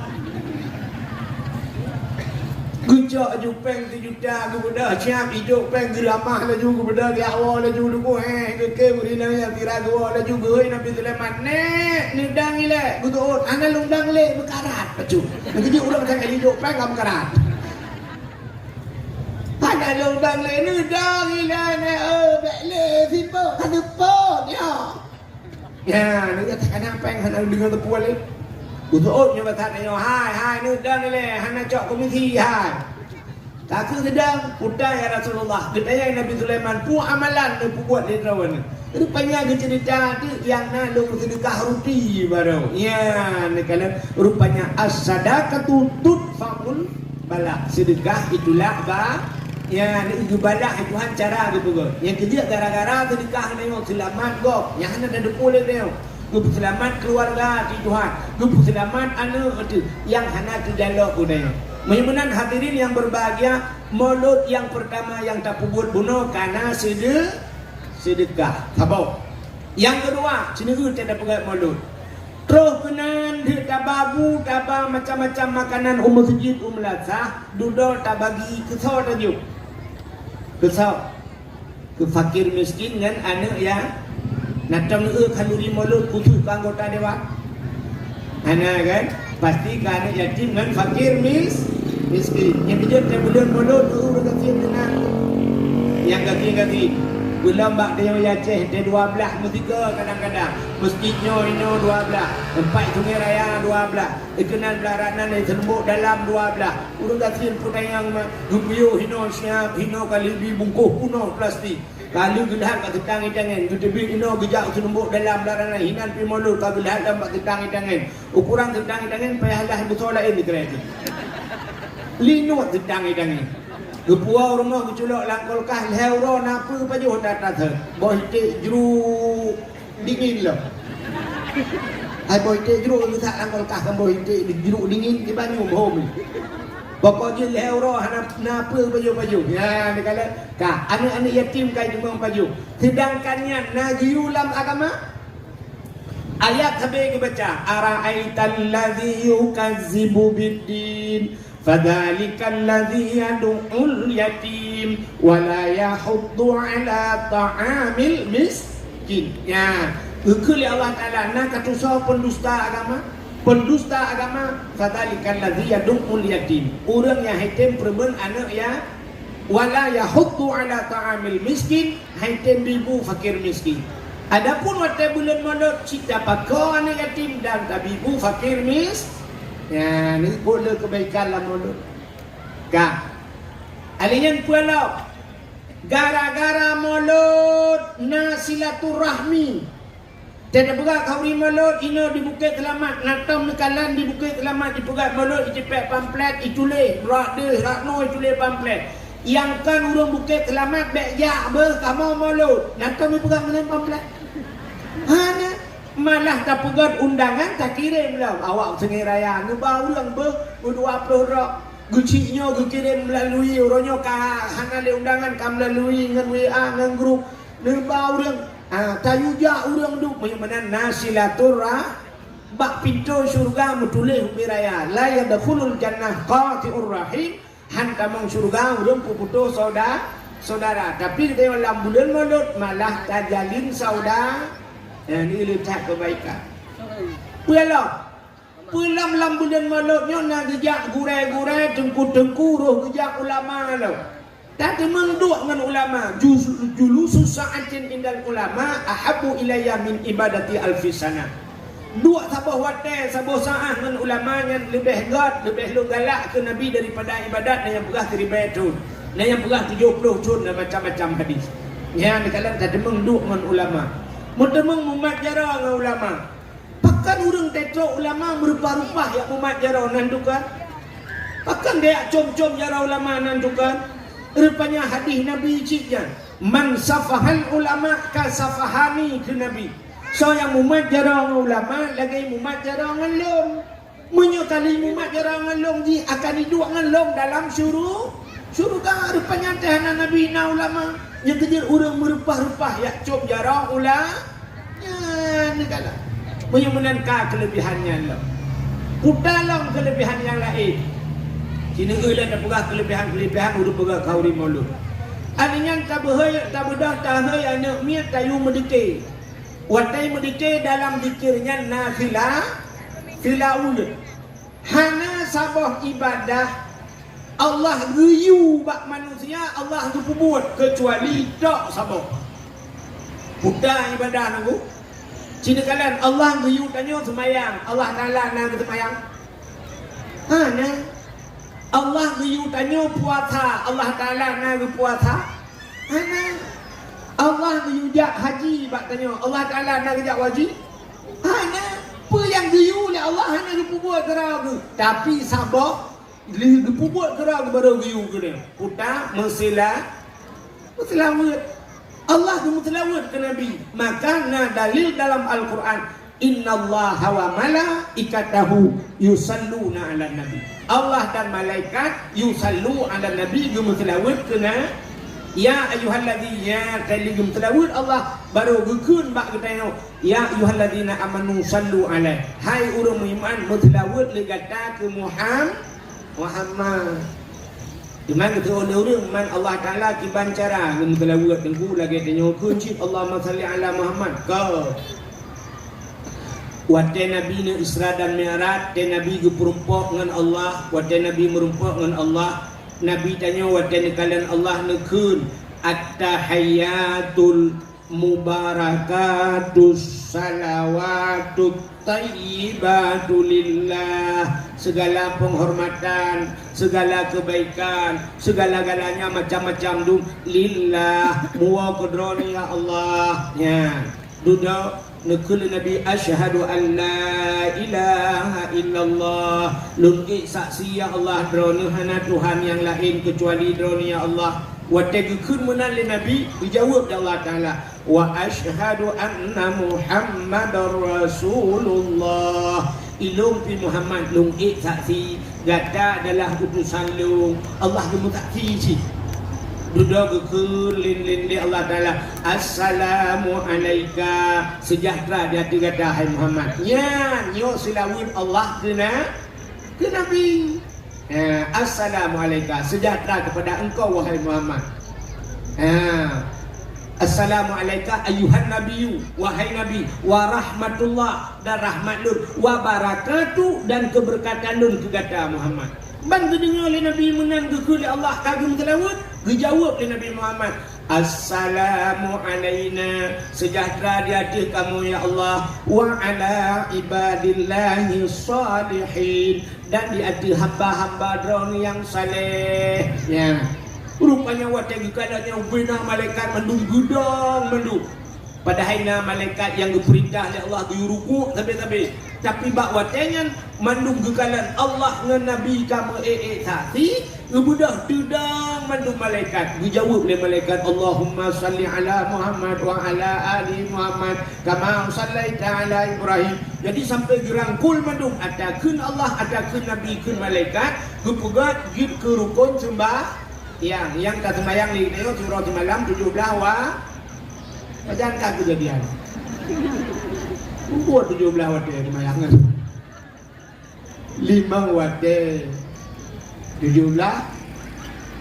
Geucok laju péng sijuta, geubeudôh siab, ijok péng geulamah laju, geubeudôh geujak woe laju, dudoe, eh, geukém ureueng inong nyan sira geuwoe laju, geuhôi Nabi Sulaiman, "Nèk, neudang ilèe." Geuseuôt, "Hana lôn dang lé, meukarat bacut." Neukeujeut ureueng ka ijok péng ka meukarat. Hana lôn dang lé, neudang ilèe nèk, eh, bèk lé sipôt, ka seupôt nyoe. Nyan, neujak takana péng hana deungon teupeu lé. Geuseuôt nyoe bak that nyoe, "Hai, hai, neudang ilèe, hana cok komisi, hai." Ka keuh seudang, "Peue, ya Rasulullah?" Geutanyong Nabi Sulaiman, "Peue amalan neupeubuet lé droeneuh?" Rupanya geuceurita teuk nyang na lôn seudeukah ruti baroe. Nyan, neukalon rupanya as-sadaqatu tudfa'ul bala. Seudeukah itulah ba, nyan, geubalah Tuhan cara geupeugah. Nyang keujeuet gara-gara seudeukah nyoe seulamat gob. Nyang hana tateupeue lé nyoe. Geupeuseulamat keuluwarga di Tuhan. Geupeuseulamat aneuk teuh nyang hana teujalok guna nyoe. Meunyoe meunan hadirin yang berbahagia, Maulud nyang peurtama nyang tapeubuet bunoe kana seude-, seudeukah. Saboh. Nyang keudua, seuneuk teuh tapeugah maulud. Troh keunan deuek taba bu, taba macam-macam makanan u meuseujid, u meulasah, dudoe tabagi keusoe tajok. Keusoe. Keu fakir miskin ngon aneuk ya-, na tom neueu khanduri maulud khusus keu anggota dewan? Hana kan? Pasti keu aneuk yatim ngon fakir mis-, miskin. Nyang keujeuet teuh buleuen maulud, ureueng gasien keunan. Nyang gasien-gasien. Beulom bak tanyoe Aceh teuh dua blaih meusigoe kadang-kadang. Meuseujid nyoe inoe dua blaih, teumpat Sungai Raya dua blaih, keunan blaih rot nan lé Seunumbok Dalam dua blaih. Ureuëng gasien peutanyong ma, geupiôh inoe siab, inoe ka lheueh bungkôh peunoh plastik. Ka lheueh geulhat bak seutang itangen, geuteubiet inoe geujak u Seunumbok Dalam blaih rot nan, hinan pih mulod ka geulhat lom bak seutang itangen. Ukuran seutang itangen payah lah beusoe laén dikeureuti. Linot seutang itangen. Geupuwoe u rumoh geuculok lam kulkas, lhée uroe na peue pajoh that-that that. Boh iték jruk dingin lom. Hai boh iték jruk geutak lam kulkas kan boh iték jruk dingin di banyu boh. Pokok jih lhée uroe hana na peue pajoh-pajoh. Ya, ni kala ka aneuk-aneuk yatim kai teumang pajoh. Sedangkan nyan na geuyue lam agama. Ayat sabe geubaca, "Ara'aital ladzi yukazzibu biddin, fadzalikal ladzi yadu'ul yatim, wa la yahuddu ala ta'amil miskin." Ya, geukheun lé Allah Taala na ka tusoe pendusta agama, pendusta agama, "Fadzalikal ladzi yadu'ul yatim." Ureuëng nyang hai tem peureumeun aneuk ya, "Wa la yahuddu ala ta'amil miskin," hai tem bibu fakir miskin. Adapun watée buleuen mulod, cit tapakoe aneuk yatim dan tabibu fakir mis-, ya, ni buet le keubaikan lam mulod. Ka. Alèh nyan peue lom? Gara-gara mulod na silaturahmi. Teupeugah khauri mulod inoe di Bukét Seulamat, na tom neukalon di Bukét Seulamat jipeugah mulod, icipék pamflet, ituléh, rot deuh, rot noe ituléh pamflet. Nyang kon ureuëng Bukét Seulamat bék jak beuh kamoe mulod, na tom jipeugah meunan pamflet. Hana, malah tapeugét undangan takirém lom, awak Sungai Raya neuba ureuëng beuh meudua ploh droe. Geuchik nyoe geukirém meulalui, uroe nyoe ka hana lé undangan, ka meulalui ngon W A ngon grup. Neuba ureuëng, ah, tayue jak ureuëng duek, meunyoe meunan na silaturah-, bak pintoe syeuruga meutuléh ubé raya, "La yadkhulul jannah qati'ur rahim," han tamong syeuruga ureuëng peuputôh sauda-, saudara. Tapi geutanyoe lam buleuen mulod malah tajalin sauda-, ya, ni leutak keubaikan. Peue lom? Peue lom lam buleuen mulod nyoe na geujak gurée-gurée, teungku-teungku, roh geujak ulama lom. Tateumeung duek ngon ulama, ju-, julusu sa'atin indal ulama ahabbu ilayya min ibadati alfi sanah. Duek saboh watée, saboh saát ngon ulama nyan leubeh gét, leubeh lôn galak keu Nabi daripada ibadat nyang peugah siribée thon, nyang peugah tujoh ploh thon dan macam-macam hadis. Nyan kalon tateumeung duek ngon ulama. Meuteumeung mumat jaroe ngon ulama. Pakon ureuëng teutrok ulama meureupah-reupah jak mumat jaroe nan tukon? Pakon jak com-com jaroe ulama nan tukon? Rupanya hadis Nabi cit nyan, "Man safahal ulama ka safahani," kheun Nabi. Soe nyang mumat jaroe ngon ulama lagée mumat jaroe ngon lôn. Meunyoe ka lheueh mumat jaroe ngon lôn jih akan iduek ngon lôn dalam syuru-, syeuruga. Rupanya teuh hana Nabi na ulama. Nyang keujeuet ureuëng meureupah-reupah jak com jaroe ula-, Nyan neukalon. Meunyoe meunan ka keuleubihan nyan lom. Puta lom keuleubihan nyang laén. Sineuk lé tapeugah keuleubihan-keuleubihan ureuëng peugah khauri mulod. Aneuk nyan tabeuhôi, tabeudôh tahôi aneuk miet tayue meudike. Watée meudike dalam zikir nyan na sila, sila uleuen. Hana saboh ibadah Allah geuyue bak manusia, Allah geupeubuet keucuali tok saboh. Puta ibadah nunggu. Sineuk kalon Allah geuyue tanyoe seumayang, Allah Taala na geuseumayang? Hana. Allah geuyue tanyoe puasa, Allah Taala na geupuasa? Hana. Allah geuyue jak haji bak tanyoe, Allah Taala na geujak haji? Hana. Peue nyang geuyue lé Allah hana geupeubuet keudroe geuh, tapi saboh lheueh geupeubuet keudroe geuh barô geuyue keunoe. Puta meusila-, meuseulaweuet. Allah geumeuseulaweuet keu Nabi. Maka na dalil dalam Al-Qur'an, "Innallaha wa malaikatahu yusalluna 'alan nabi." Allah dan malaikat yusallu 'alan nabi, geumeuseulaweuet keu na-, ya ayyuhalladzina, tali geumeuseulaweuet Allah, barô geukheun bak geutanyoe, "Ya ayyuhalladzina amanu sallu 'alaihi." Hai ureuëng meuiman, meuseulaweuet lé gata keu Muham-, Muhammad. Teuma geuteupeue lé ureuëng man Allah Taala kiban cara geumeuseulaweuet teungku lagée tanyoe kheun cit, "Allahumma salli ala Muhammad." Ka. Watée Nabi neu Isra dan Mi'raj, watée Nabi geupeurumpok ngon Allah, watée Nabi meurumpok ngon Allah, Nabi tanyoe watée neukalon Allah neukheun, At-tahiyyatul mubarakatus salawatut thayyibatu lillah. Segala penghormatan, segala kebaikan, segala-galanya macam-macam dum lillah. Muwoe keu Droeneuh ya Allah. Nyan. Dudoe neukheun lé Nabi, "Asyhadu an la ilaha illallah." Lôn ék saksi ya Allah, Droeneuh hana Tuhan nyang laén keucuali Droeneuh ya Allah. Watée geukheun meunan lé Nabi, geujaweueb lé Allah Taala, "Wa asyhadu anna Muhammadar Rasulullah." Ilôn pih Muhammad lôn ék saksi, gata adalah utosan lôn. Allah geumeusaksi cit. Dudoe geukheun lin-lin lé Allah Taala, "Assalamu alaika." Sejahtera di ateueh gata, hai Muhammad. Nyan, nyoe seulaweuet Allah keu na-, keu Nabi. Eh, "Assalamu alaika, sejahtera kepada engkau, wahai Muhammad." Eh, "Assalamu alaika ayyuhan nabiyyu, wahai Nabi, wa rahmatullah, dan rahmat lôn, wa barakatuh, dan keberkatan lôn keu gata, Muhammad." Ban geudeungoe lé Nabi meunan geukheun lé Allah ka geumeuseulaweuet, geujaweueb lé Nabi Muhammad, "Assalamu alaina, sejahtera di ateueh kamoe ya Allah, wa ala ibadillahi shalihin, dan di ateueh hamba-hamba Droeneuh nyang saleh." Ya. Rupanya watée geukalon nyan ubena malaikat mandum geudong mandum. Padahai na malaikat nyang geupeurintah lé Allah geuyue rukuk sabe-sabe. Tapi bak watée nyan mandum geukalon Allah ngon Nabi ka meu-ék-ék saksi, geubeudôh teudong mandum malaikat. Geujaweueb lé malaikat, "Allahumma shalli ala Muhammad wa ala ali Muhammad kama shallaita ala Ibrahim." Jadi sampai geurangkul mandum, ata kheun Allah, ata kheun Nabi, kheun malaikat, geupeugét jeuet keu rukon seumba-, nyang, nyang ka seumbahyang lé geutanyoe siuroe simalam tujoh blaih wa-, pajan ka keujadian. Buet tujoh blaih watée seumbahyang nyan. Limong watée. Tujoh blaih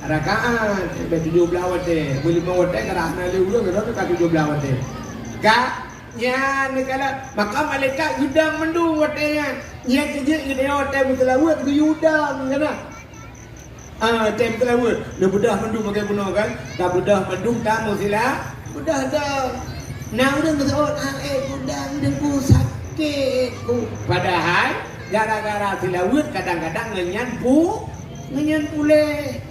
rakaat, sampai tujoh blaih watée. Meulimong watée ka rhah na lé ureuëng, ka tujoh blaih watée. Ka, nyan neukalon, maka malaikat geudong mandum watée nyan. Nyan keuh jeuet geutanyoe watée meuseulaweuet geuyue dong, kan? Ah, tem teulaweuet. Neubeudôh mandum bagaimana kan? Tabeudôh mandum tamu sila. Beudôh dong. Na ureuëng geuseuôt, "Ah, eh, kudang deungku sakét ku." Padahai gara-gara seulaweuet kadang-kadang ngon nyan pu-, ngon nyan puléh.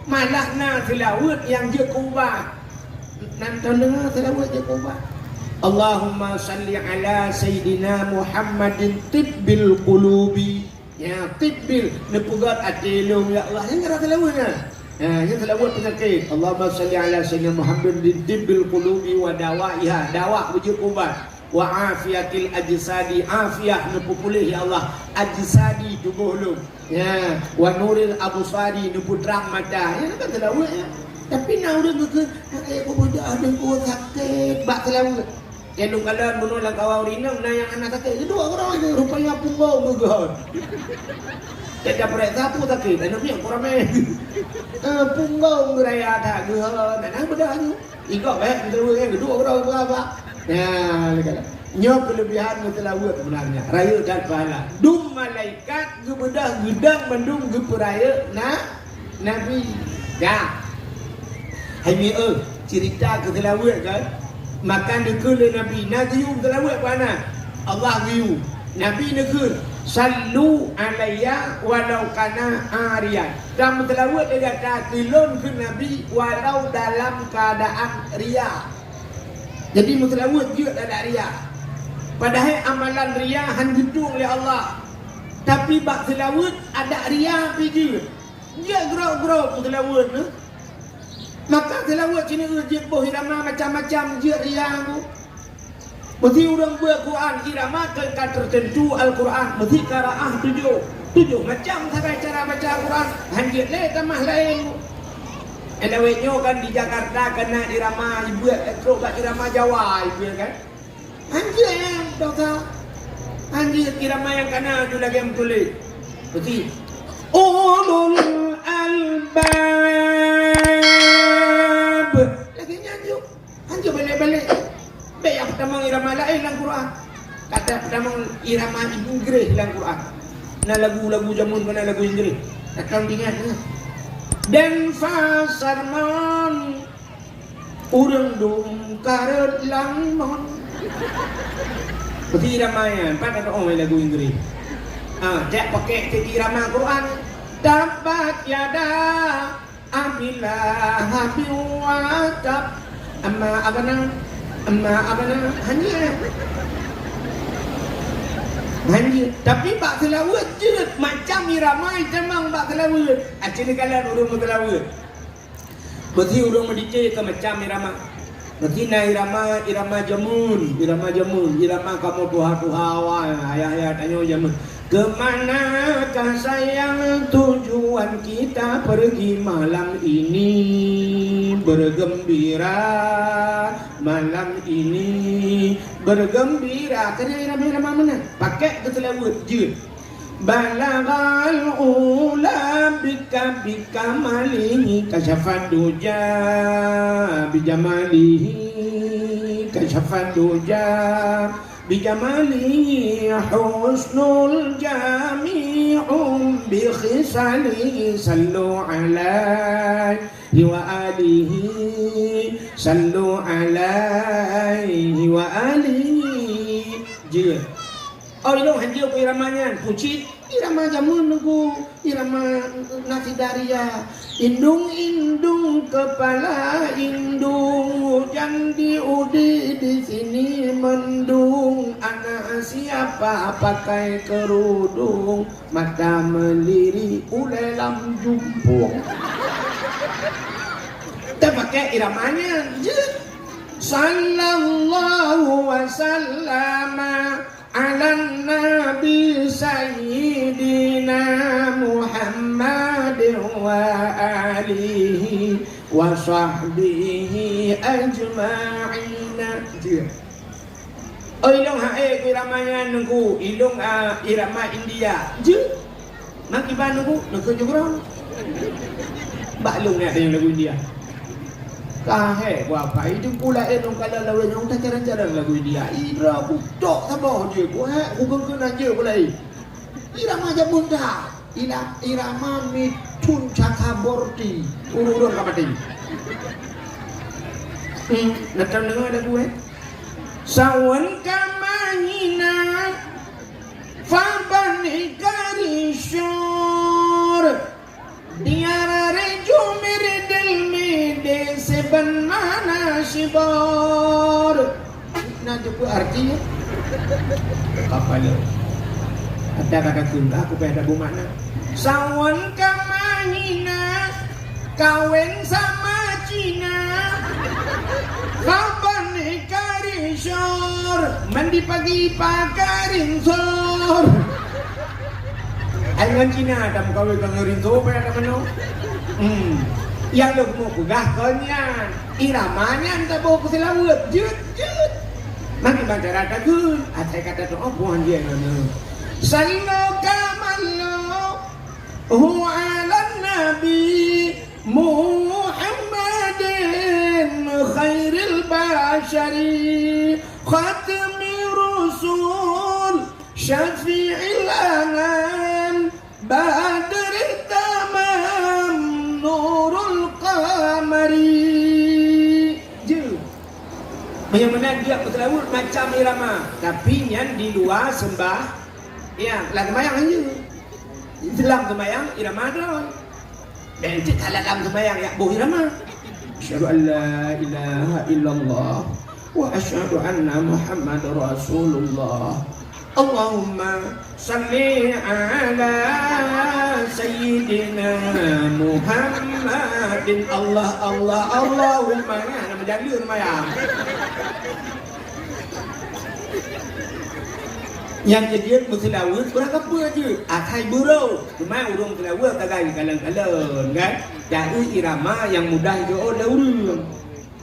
Malah na seulaweuet nyang jeuet keu ubat. Nan tadeungoe seulaweuet jeuet keu ubat. Allahumma shalli ala sayyidina Muhammadin tibbil qulubi. Ya, tibbil, neupeugét até lôn, ya Allah. Nyan cara seulaweuet nyan. Ha, nyan seulaweuet peunyakét. Allahumma shalli ala sayyidina Muhammadin tibbil qulubi wa dawaiha. Dawa beujeuet ubat. Wa afiyatil ajsadi. Afiah neupeupuléh, ya Allah. Ajsadi tuboh lôn. Ya, wa nuril absari neupeutrang mata. Nyan kan seulaweuet nyan. Tapi na ureuëng geukheun, "Hai, ku beudôh deungku sakét," bak seulaweuet. Nyang lôn kalon bunoe lam kawan ureuëng inong na nyang hana sakét, geuduek keudroe, rupanya punggong geuhon. Cak-cak peurek sapu sakét, aneuk miet ku ramé. Eh, punggong geuraya that geuhon, hana beudôh nyoe. Igok bék meuseulaweuet nyan, geuduek keudroe beuraba. Nah, lé kalon. Nyoe keuleubihan meuseulaweuet sebenarnya, rayeuk that pahala. Dum malaikat geubeudôh geudong mandum geupeurayeuk na Nabi. Dah. Hai mi, eh, cerita keu seulaweuet kan? Maka neukheun lé Nabi, na geuyue seulaweuet bak na? Allah geuyue. Nabi neukheun, "Sallu alayya walau kana ariyan." Tameuseulaweuet lé gata keu lôn kheun Nabi walau dalam keuadaan ria. Jadi meuseulaweuet jeuet adak ria. Padahai amalan ria han geutueng lé Allah. Tapi bak seulaweuet adak ria pi jeuet. Jeuet groe-groe peuseulaweuet nyoe. Maka seulaweuet sineuk jeuet boh irama macam-macam jeuet ria nyoe. Meusi ureuëng beuet Quran irama ka, ka teuteuntu Al-Quran, meusi qiraah tujoh. Tujoh macam sagai cara baca Al-Quran, han jeuet lé tamah laén. Lawét nyoe kan di Jakarta ka na irama ibeuet trok bak irama Jawa ibeuet kan. Han jeuet nyan dosa. Han jeuet irama nyang ka na tu lagée meutuléh. Meusi ulul albab. Lagée nyan jeuet. Hanjeuet balek-balek. Bék jak peutamong irama laén lam Quran. Ka ta peutamong irama Inggréh lam Quran. Na lagu-lagu jameun, na lagu Inggréh. Takang ingat, eh. Dan fa sarmon. Ureuëng dum kareuet lam mon. Meusti irama nyan, pat ka teu'oh lagu Inggris. Ah, jak pakai segi irama Quran. Tabbat yada Abi Lahabin wa tab. Amma aghna, amma aghna. Hanya. Hanya. Tapi bak seulaweuet jeuet macam irama itamong bak seulaweuet. Aci neukalon ureuëng meuseulaweuet. Meusti ureuëng meudike keu macam irama. Meusti na irama, irama jameun, irama jameun, irama kamoe tuha-tuha awai, ayah-ayah tanyoe jameun. Ke manakah sayang, tujuan kita pergi malam ini? Bergembira malam ini, bergembira. Keu irama-irama meunan. Pakai keu seulaweuet jeuet. Balaghal ula bika, bikamalihi, kasyafad duja bijamalihi, kasyafad duja bijamalihi, husnul jami'un bikhisalihi, sallu alaihi wa alihi, sallu alaihi wa alihi. Jeuet. Oh, ilôn hanjeuet keu irama nyan. Peue cit? Irama jameun Teungku, irama nasidaria. Indung-indung kepala indung, hujan di udi di sini mendung. Anak siapa pakai kerudung, mata melirik ulée lam jumpung. Tapakai irama nyan, jeuet. Sallallahu wasallama 'alan nabi sayyidina Muhammadin wa alihi wa sahbihi ajma'ina. Jeuet. Oh, ilôn hase keu irama nyan Teungku, ilôn, ah, irama India. Jeuet. Nang kiban Teungku, neukeu jeugrong. Bak lôn nyan ada nyang lagu India. Ka hé, ku apa? Itu pula eh, nong kala lawan nyong tak jarang-jarang lagu India. Ibra butok saboh je. Ku hé, ku kengkeu na je pula eh. Irama jameun dah. Ira-, irama Mithun Chakraborty. Ureuëng-ureuëng ka maté. Hmm, nak tahu dengar lagu eh? Sawan ka mahina Faban ikarishor, diara reju miridil mide seben mana shibor. Na jeuet arti, ya? Kapala. Ada kata tunda, aku payah tabu makna. Sawan ka mahina, kawin sama Cina. Faban ikarishor, mandi pagi pakai rinso. Ai ngon Cina dah meukawen ngon rinso payah dah meunoe. Hmm. Nyang lôn meupeugah kon nyan, irama nyan taboh keu seulaweuet, jeuet, jeuet. Maka bancara takheun, asai kata doa buhan dia nyoe. Sallu kamallu hu 'alan nabi Muhammadin khairil basyari khatmi rusul syafi'il anam badri tamam nurul qamari. Jeuet. Meunyoe meunan jeuet keu seulaweuet macam irama, tapi nyan di luwa seumbah. Ya, lam seumayang hanjeuet. Lam seumayang irama droe. Dan cit hana lam seumayang yak boh irama. Asyhadu an la ilaha illallah wa asyhadu anna Muhammadar Rasulullah. Allahumma salli ala sayyidina Muhammadin. Allah, Allah, Allahumma. Nyan nama jalur seumayang. Nyang keu jeuet meuseulaweuet beurangkapeue jeuet, asai beurôh. Cuma ureuëng seulaweuet sagai kalon-kalon, kan? Jadi irama nyang mudah jeuet lé ureuëng.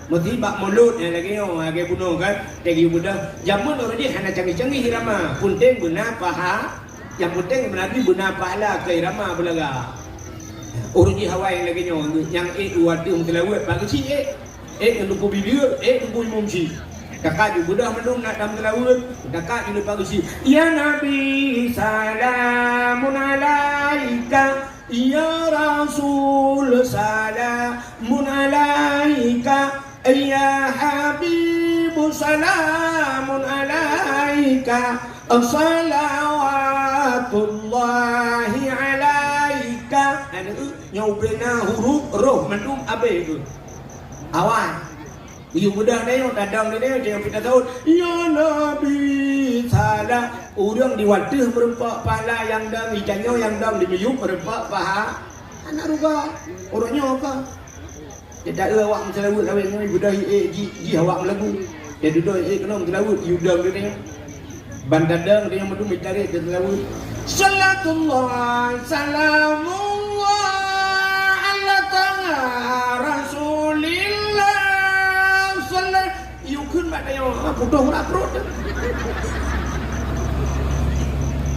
Meusti bak mulod nyang lagée nyoe, lagée bunoe, kan? Lagée bunoe. Jameun ureuëng jih hana canggih-canggih irama. Peunteng beuna paha, nyang peunteng beuna jih beuna pahala keu irama beulaga. Ureuëng jih awai nyang lagée nyoe, nyang ék u ateueh meuseulaweuet bak geuchik ék. Ék ngon teungku bibie, ék teungku imum chik. Takat ju beudôh mandum nak tam seulaweuet, takat ju leupah geuchik. Ya Nabi, salamun alaika. Ya Rasul, salamun alaika. Ya habibu salamun alaika, salawatullahi alaika. Aneuk, nyoe ubena huruf roh mandum abéh tu. Awai. Yue mudah deh, tadong deh, jangan pita saut. Ya Nabi salam. Ureuëng di wateuh meureumpok pahala nyang dong, di tanyoe nyang dong di miyueb meureumpok paha. Hana rugoe. Ureuëng nyoe ka. Jadi awak meuseulaweuet lawét nyoe, beudôh ék jih, jih awak meulagu. Jadi beudôh ék keunoe meuseulaweuet, yue dong deh. Ban tadong deh, meudum tarek deh seulaweuet. Salatullah, salamullah, ala taha Rasulillah, sala-, yue kheun bak tanyoe, ha, putôh urat pruet.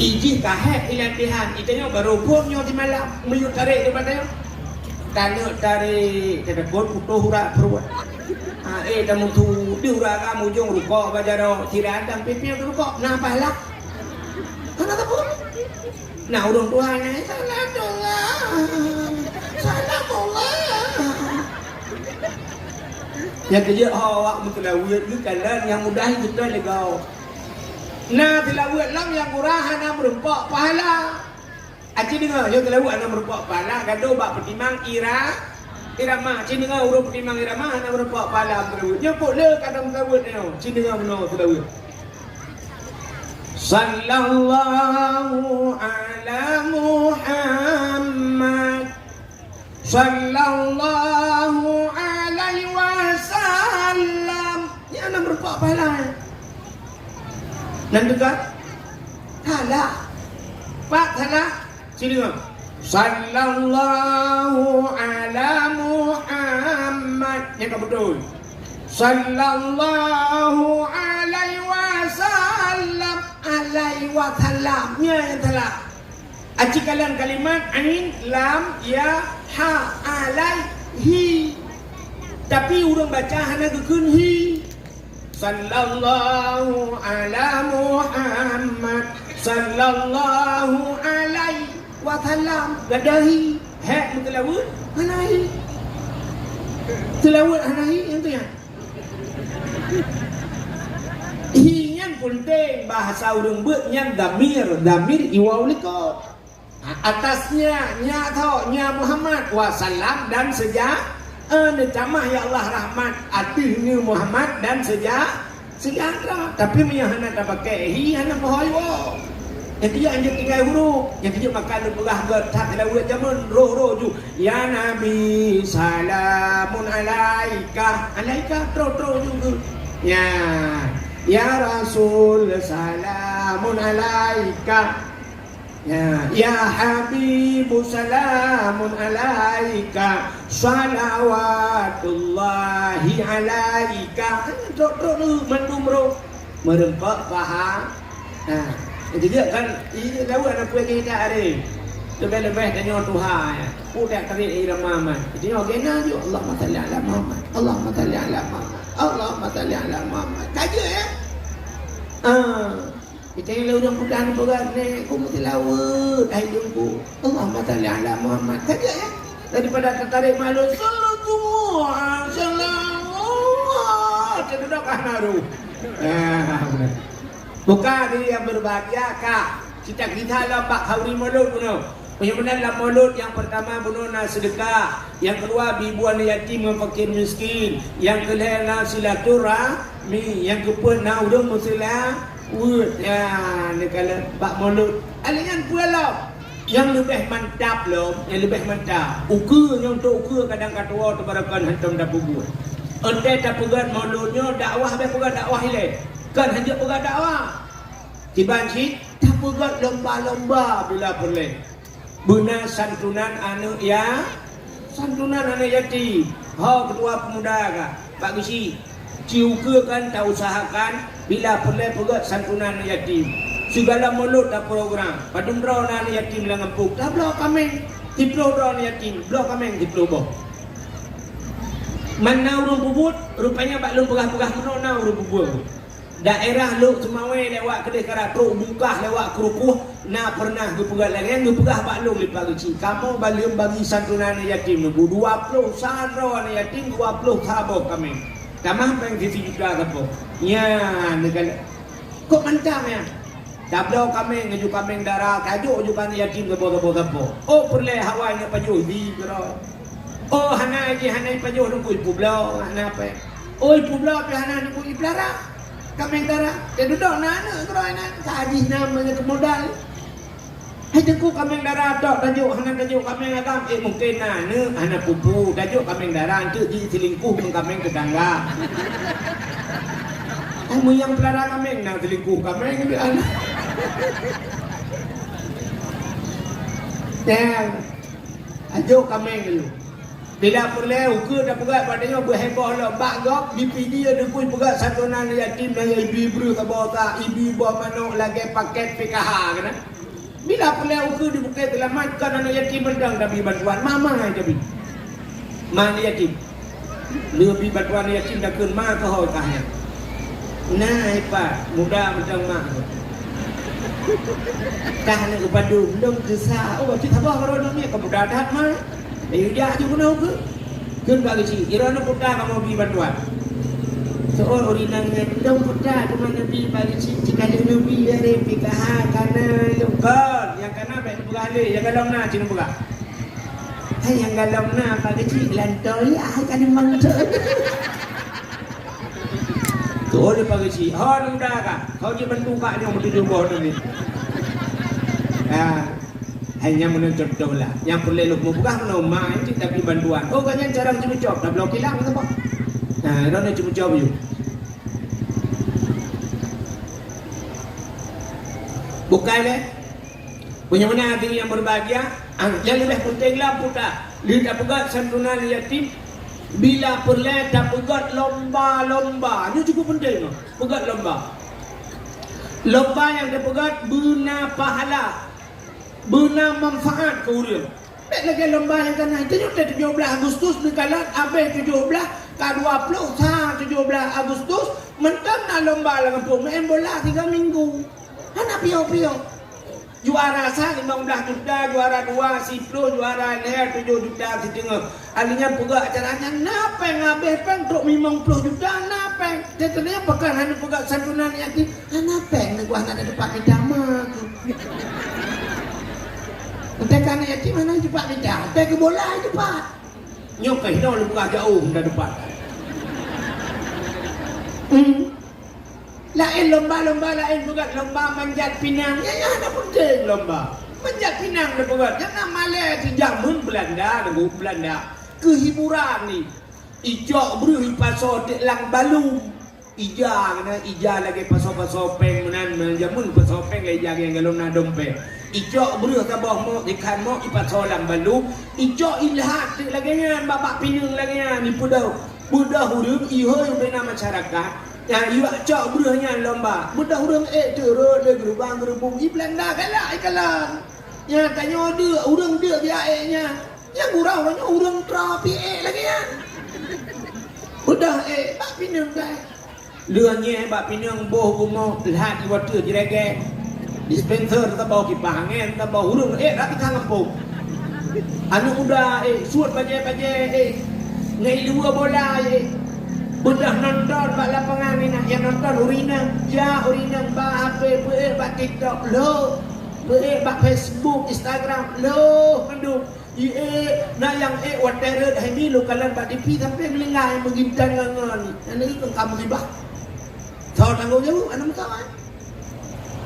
Ijih ka hék ilatihan, itanyoe barô phon nyoe simalam, meuyue tarek deh bak tanyoe. Taneuk tarek, teudeukon putôh urat pruet. Ha, eh, tamutu di urat ka mujong rukok bak jaroe, sira dang pipieng rukok, na pahala. Hana teupeu. Na ureuëng tuha nyan, salatullah, salamullah. Nyang keujeuet ho awak meuseulaweuet geukalon nyang mudah geutanyoe lé gob. Na seulaweuet lom nyang murah hana meureumpok pahala. Aci deungoe, nyoe seulaweuet hana meureumpok pahala, gadôh bak peutimang ira-, irama. Aci deungoe ureuëng peutimang irama hana meureumpok pahala seulaweuet. Nyoe pok le kadang seulaweuet nyoe, aci deungoe meunoe seulaweuet. Sallallahu ala Muhammad. Sallallahu alaihi wasallam. Nyan na meureumpok pahala. Nan teuka? Salah. Pat salah? Sini. Sallallahu ala Muhammad. Nyan ka beutôi. Sallallahu alaihi wasallam. Alaihi wasallam. Nyan nyang salah. Aci kalon kalimat ain, lam, ya, ha, alaihi. Tapi ureuëng baca hana geukheun hi. Sallallahu ala Muhammad, sallallahu alaihi wasallam. Gadôh hi, hék meuteulaweuet hana hi. Teulaweuet hana hi, nyan tu nyan. Hi nyan peunteng, bahasa ureuëng beuet nyan damir, damir iwaw likot. Atasnya, nya tho, nya Muhammad, wasallam dan seja-, eh, neutamah ya Allah rahmat ateueh nyoe Muhammad dan seja-, sejahtera. Tapi meunyoe hana tapakai hi, hana meuhôi woe. Nyang keujeuet hanjeuet tinggai huruf, nyang keujeuet maka lôn peugah gét that laweuet jameun roh-roh ju. Ya Nabi, salamun alaika. Alaika, troh-troh ju geuh. Ya, ya Rasul, salamun alaika. Ya, ya Habibu, salamun alaika. Salawatullahi alaika. Trok-trok dulu mandum roh. Meureumpok paha. Ha. Jadi dia kan, ini tahu ada kuih kita hari. Lebih-lebih tanya Tuhan, ya. Udah tarik irama man. Jadi orang kena juga, Allahumma salli ala Muhammad. Allahumma salli ala Muhammad. Allahumma salli ala Muhammad. Saja, ya. Ah. Kita ni ureuëng muda ni peugah, "Nèk, ku meuseulaweuet, hai Teungku. Allahumma salli ala Muhammad." Saja, ya. Daripada tatarék malu, sallallahu alaihi wasallam. Kita dah kahnaru. Ah, benar. Buka diri yang berbahagia, Kak. Cita-cita lah bak khauri mulod bunoe. Meunyoe meunan lam mulod, nyang peurtama bunoe na seudeukah, nyang keudua bri buet aneuk yatim ngon fakir miskin, nyang keulhèe na silaturahmi, nyang keupeuet na ureueng meuseulaweuet. Nyan neukalon bak mulod. Alèh nyan peue lom? Nyang leubeh mantap lom, nyang leubeh mantap. Ukeue nyoe, untuk ukeue kadang ka tuwoe teubarokan hantom tapeubuet. Ôh teuh tapeugöt mulod nyoe dakwah, bèk peugah dakwah ilèe. Kon hanjeuet peugah dakwah. Kiban cit tapeugöt lomba-lomba bila peureulèe. Beuna santunan aneuk ya-, santunan aneuk yatim. Ho keutua peumuda ka, bak geuchik, ci ukeue kan tausahakan bila peureulèe peugöt santunan aneuk yatim. Sigala mulod taprogram, padum droe na aneuk yatim lam gampông, tabloe kaméng, siploh droe aneuk yatim, bloe kaméng siploh boh. Man na ureueng peubuet, rupanya bak lôn peugah-peugah meunoe na ureueng peubuet. Daerah Lhokseumawe lewat keudeh karap trok bungkah lewat keurukoh na peureunah geupeugah lagèe nyan, geupeugah bak lôn lé Pak Geuchik, "Kamoe baleuem bagi santunan aneuk yatim neubu dua ploh sa droe aneuk yatim, dua ploh sa boh kaméng." Tamah péng sisi juta sapo. Nyan neukalon. Kok mantong nyan? Tabloe kaméng, aju kaméng dara, tajok aju kaméng yatim sapo-sapo-sapo. Oh, peureulée hawai nyan pajoh di keudroe. Oh, hana jih, hana ipajoh Teungku, ipeubloe, hana péng. Oh, ipeubloe pih hana Teungku, ipeulara kaméng dara. Teududoe na aneuk keudroe nyan, ka jih na meunyoe keumodal. Hai Teungku, kaméng dara tok tajok, hana tajok kaméng agam. Eh, mungken na aneuk hana pupu, tajok kaméng dara, enteuk jiselingkuh ngon kaméng tetangga. Hai meunyo nyang peulara kaméng na selingkuh kaméng di aneuk. Nyang tajok kaméng dulu. Bila peureulée ukeue tapeugah bak tanyoe beuheboh lom bak gob, di Pidie Teungku peugah santunan yatim dan ibi breuh saboh sa, ibi boh manok lagée paket P K H keunan. Bila peureulée ukeue di Bukét Seulamat kon aneuk yatim mantong tabi bantuan, mama tabi. Ma aneuk yatim. Lheueh bi bantuan aneuk yatim takheun ma keuhôi kah nyan. Nah, ipat, muda mantong mak tu. Kah aneuk geupadum, lôn keusa. Oh, cit saboh baroe duek miet, ka muda that ma. Ayo jak ju keunoe keuh. Kheun Pak Geuchik, "Droeneuh peue kamoe bi bantuan?" Seuôt ureueng inong nyan, "Lôn peue teuma neubi Pak Geuchik, cit ka lheueh neubi lé P K H kana lôn." Kon, nyang kana bék neupeugah lé, nyang galom na cit neupeugah. Hai nyang galom na Pak Geuchik, lantô ya hai ka limong thon. Tuh lé Pak Geuchik, ho neuda ka, kau jeuet bantu kak nyoe meutujoh boh nyoe. Ah. Hai nyan meunan contoh lah. Nyang peureulée lôn mupeugah meunan ma, cit tabi bantuan. Oh, ka nyan carông ceumeucop, tabloe kilang saboh. Nah, droeneuh ceumeucop yue. Bukai lé. Meunyoe meunan hadirin yang berbahagia, ah, nyang leubeh peunteng lam puta. Lheueh tapeugét santunan yatim, bila peureulée tapeugét lomba-lomba. Nyoe cukup peunteng, peugét lomba. Lomba nyang tapeugét beuna pahala. Beuna manfaat keu ureueng. Bék lagée lomba nyang kana. Tanyoe teuh tujoh blaih Agustus neukalon, abéh tujoh blaih, ka dua ploh sa tujoh blaih Agustus, mantong na lomba lam gampông, meu'en bola tiga minggu. Hana piôh-piôh. Juara sa limong blaih juta, juara dua siploh, juara lhée tujoh juta siteungoh. Ahli nyan peugah acara nyan, na péng abéh péng trok limong ploh juta, na péng. Teuntèe pakon hana peugah santunan yatim, hana péng neuguah na teupat mita ma keuh. Teuntèe ka na yatim hana teupat mita, péng keu bola teupat. Nyoe ka hinoe leupeugah jauh na teupat. Hmm. Laén lomba-lomba laén peugah lomba manjat pinang. Nyan, nyan hana peunteng lomba. Manjat pinang na peugah. Nyan na malèe di jameun Beulanda, nunggu Beulanda. Keu hiburan ni. Icok breuh ipasoe teuk lam balum. Ija keunan, ija lagèe pasoe-pasoe péng meunan, meunan jameun pasoe péng lagèe ija nyang galom na dompet. Icok breuh saboh mok, ikhan mok ipasoe lam balum. Icok ilhat teuk lagèe nyan, bak-bak pineung lagèe nyan, ipeudeuh. Beudôh ureueng ihôi ubena masyarakat, nyang yuak cok breuh nyan lomba. Beudôh ureueng ék teuk rhot lé geurubang geurubung, i Beulanda galak ikalon. Nyan tanyoe deuk, ureueng deuk biak ék nyan. Nyang gurau nyoe ureueng troe pih ék lagèe nyan. Beudôh ék bak pineung dai. Lheueh nyan bak pineung boh bumoe lhat di watèe jiregen. Dispenser saboh, kipah angèn saboh, ureueng ék rati ka ngampông. Aneuk muda ék, suet bajèe-bajèe ék, ngon iluwa bola ék. Beudôh nonton bak lapangan inan, nyang nonton ureueng inong, jak ureueng inong bak H P peuék bak TikTok, lhôh. Peuék bak Facebook, Instagram, lhôh mandum. Iék, na nyang ék watèe rhot hai mi lôn kalon bak T V sampoe meulinggai meugintang ngon-ngon. Nyan lagèe keu ka musibah. Soe tanggông jaweueb, aneuk meukawan.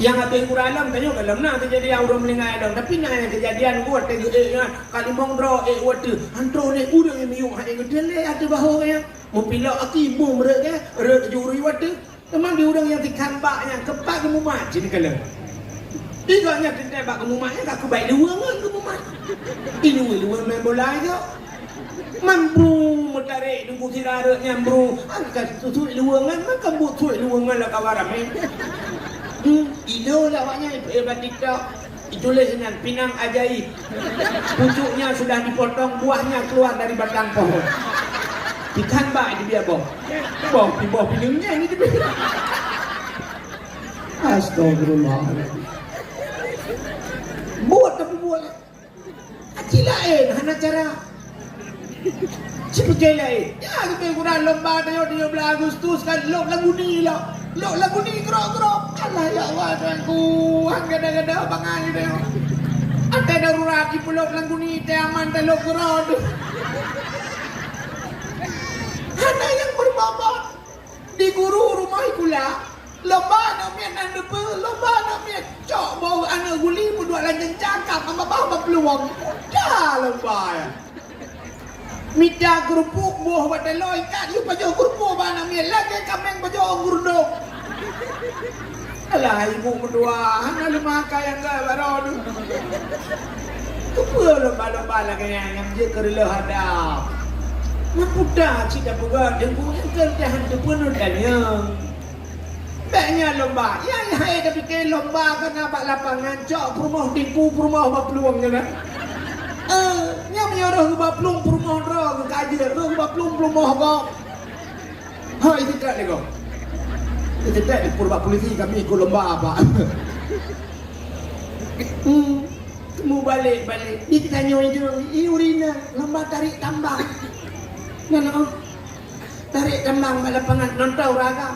Nyang habéh gura lom, tanyoe ka lom na keujadian ureueng meulinggai lom. Tapi na nyang keujadian watèe geuék nyan, ka limong droe ék watèe. Antroe lé ureueng nyang miyueb hai geuteuntèe ateueh bahô nyan. Meupilok aki bom rhot nyan, rhot ju ureueng watèe. Teuma di ureueng nyang tikhan bak nyan, keupak geumumat cit neukalon. Di gobnyan teuntèe bak geumumat nyan ka keubai luweue ngon geumumat. Iluweue-luweue main bola nyoe. Man bru meutarek Teungku sira rhot nyan bru. Angkat suet luweue ngon, man ka buet suet luweue ngon lam kawan ramé. Hmm, ilo lah awak nyan, eh, bak TikTok. Ituléh inan pinang ajaib. Pucuknya sudah dipotong, buahnya keluar dari batang pohon. Ikan bak dibiak boh. Boh, di boh pineung nyan ni dibiak. Astagfirullahaladzim. Buet tapi buet. Aci laén, hana cara. Sipike laén. Ya, geupeu guna lomba tujoh, tujoh belas Agustus kan, lok lagu ni lok. Lok lagu ni grok-grok. Alah, ya Allah, Tuhanku. Han gada-gada bangai gitu. Ada darurat di pelok lagu ni, teh aman, teh lok grok tu. Hana nyang beubobot. Di guru rumoh sikula, lomba aneuk miet nan deupeu, lomba aneuk miet cok boh aneuk guli peuduek lam cencang, ka babah bak peuluwang. Dah lomba nyan. Mita keurupuk boh bak taloe ikat, yue pajoh keurupuk bak aneuk miet, lagèe kaméng pajoh gurdok. Alah, ibu meutuah, hana leumakai anggai baroe tu. Keupeue lomba-lomba lagèe nyan nyang jeuet keu reuloh adab? Nyang puta cit tapeugah, Teungku, nyang keu teuhan teupeunuh tanyong. Bèk nyan lomba. Nyang hai tapike lomba ka na bak lapangan, cok peurumoh Teungku, peurumoh bak peuluwang nyan, eh. Eh, nyan meunyoe rhoh bak peuluwang, peurumoh droe ka jeuet, rhoh bak peuluwang, peurumoh gob. Hai, teutek lé gob. Teutek lé peurumoh polisi kami ikut lomba, Pak. Hmm. Mubalek-balek. Di tanyoe itu, i urina lomba tarék tambang. Nyan, oh. Tarék tambang bak lapangan, nonton uragam.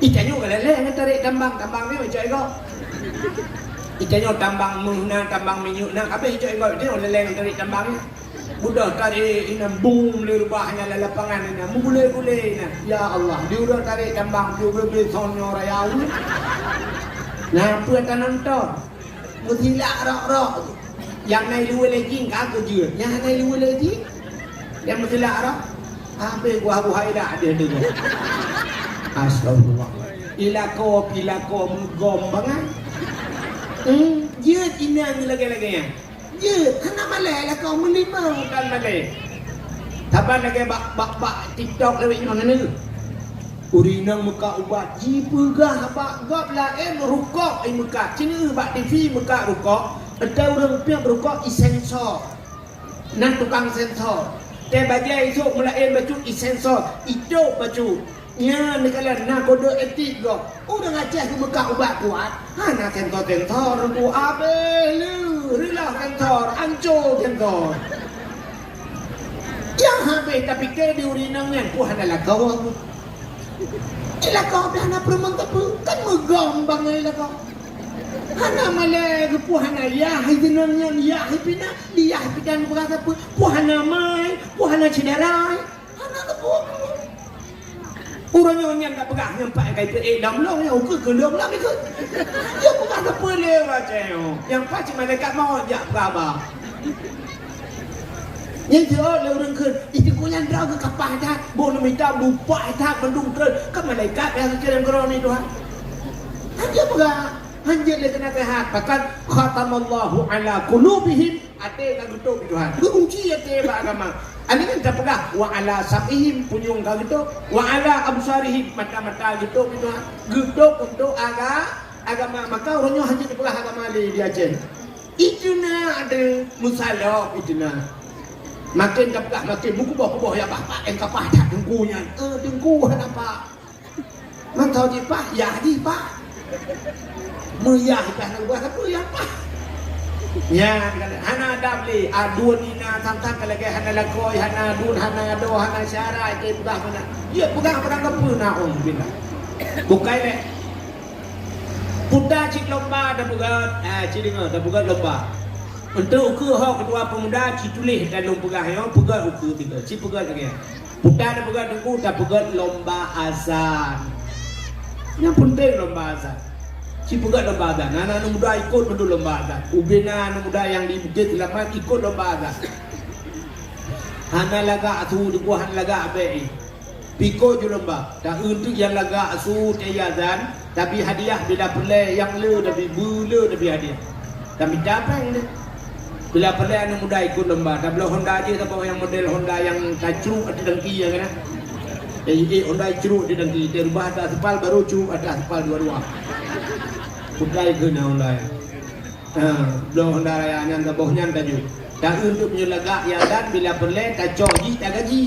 Itanyoe galak lé ngon tarék tambang, tambang nyoe icok igoe. Itanyoe tambang méuh na, tambang minyeuk na, kabéh icok igoe, itanyoe galak lé ngon tarék tambang nyoe. Beudôh tarék inan bum lé rubah nyan lam lapangan inan, meugulé-gulé inan. Ya Allah, di uroe tarék tambang, di uroe beuson nyoe raya ulôn. Nah, peue tanonton? Meusilak rok-rok. Nyang na i luweue lé jih ka geujeuet. Nyang hana i luweue lé jih, nyang meusilak rok, habéh buah-buah idak deuh deungon. Astagfirullah. Ilako, pilako, meugom bangai. Hmm, jeuet inong lagèe-lagèe nyan. Jeuet, hana malèe lakoe, meulimong tan malèe. Saban lagèe bak, bak, bak TikTok lewat nyoe na. Ureueng inong meukat ubat, jipeugah bak gob laén rukok i meukat. Ci neueu bak T V meukat rukok, watèe ureueng piep rukok isensor. Na tukang sensor. Watèe bajèe isôk meulaén bacut isensor, itôb bacut. Nyan neukalon na kode etik gob. Ureueng Aceh geumeukat ubat kuat, hana sensor-sensor, bu abéh lé, reuloh sensor, anco sensor. Nyang habéh tapike di ureueng inong nyan, peue hana lakoe. Di lakoe pih hana peurumoh teupeu, kan meugom bangai lakoe. Hana malèe geupeue hana yah, i teunong nyan yah, i pih na, di yah i pih na peugah sapeue, peue hana mai, peue hana syedara, hana geupeue. Uroe nyoe nyan ka peugah nyan pat kai peuék lam lôn nyoe, ukeue keu lôn lam ikôt. Nyoe peugah sapeue lé ureueng Aceh nyoe? Nyang pat cit malaikat mawöt jak peugah haba. Nyan jeuet lé ureueng kheun, "Ih, teungku nyan droe geuh kapah that, boh neumita bupah that mandum treun, kan malaikat nyang geukirém keu droeneuh Tuhan." Hana peugah, hanjeuet lé keunan seuhat, pakon, "Khatamallahu ala qulubihim," até ka geutôb Tuhan. Geukunci até bak agama. Aneuk nyan tapeugah, "Wa ala sam'ihim," punyueng ka geutôb, "wa ala absarihim," mata-mata geutôb Tuhan. Geutôb untuk aga-, agama. Maka uroe nyoe hanjeuet tapeugah agama lé di Aceh. Itu na ada musalok itu na. Makin tapeugah makin meukuboh-kuboh ya bah, pat nyang kapah that teungku nyan. Eh, teungku hana pah. Mantong jipah, yah jipah. Meuyah jipah na ubah sapeue yah pah. Nyan hana adab lé, aduen ina sang-sang ka lagèe hana lakoe, hana aduen, hana adoe, hana syara, jai peugah meunan. Jeuet peugah barang kapeue na ôn bila. Bukai lé. Puta cit lomba tapeugöt, ah, ci deungö, tapeugöt lomba. Untuk ukeue ho ketua pemuda, ci tuléh dan lôn peugah nyoe, peugöt ukeue tiga. Ci peugöt lagèe nyan. Puta tapeugöt teungku, tapeugöt lomba azan. Nyang peunteng lomba azan. Ci peugöt lomba azan. Hana aneuk muda ikot mandum lomba azan. Ubena aneuk muda nyang di Bukét Seulamat ikot lomba azan. Hana lagak su teungku, hana lagak bèk. Pih ikot ju lomba, taeu teuk nyang lagak su teuh azan, tabri hadiah bila peureulèe nyang le tabri, beu le tabri hadiah. Tamita péng deh. Bila peureulèe aneuk muda ikot lomba, tabloe Honda jih saboh nyang model Honda nyang tacruk ateueh dangki nyan kan. Eh, eh, Honda icruk ateueh dangki, teurubah ateueh aspal, baru cruk ateueh aspal dua-dua. Putai keunan Honda nyan. Ha, bloe Honda raya nyan saboh nyan taju. Dan untuk meunyoe lagak i azan bila peureulèe tacok jih tagaji.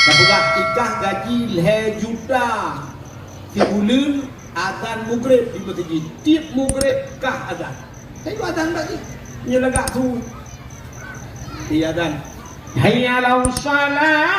Tapeugah ikah gaji lhèe juta sibuleuen azan mugreb di meuseujid. Tiep mugreb kah azan. Taju azan bak jih. Meunyoe lagak su. Di azan. Hayya 'alas shalah.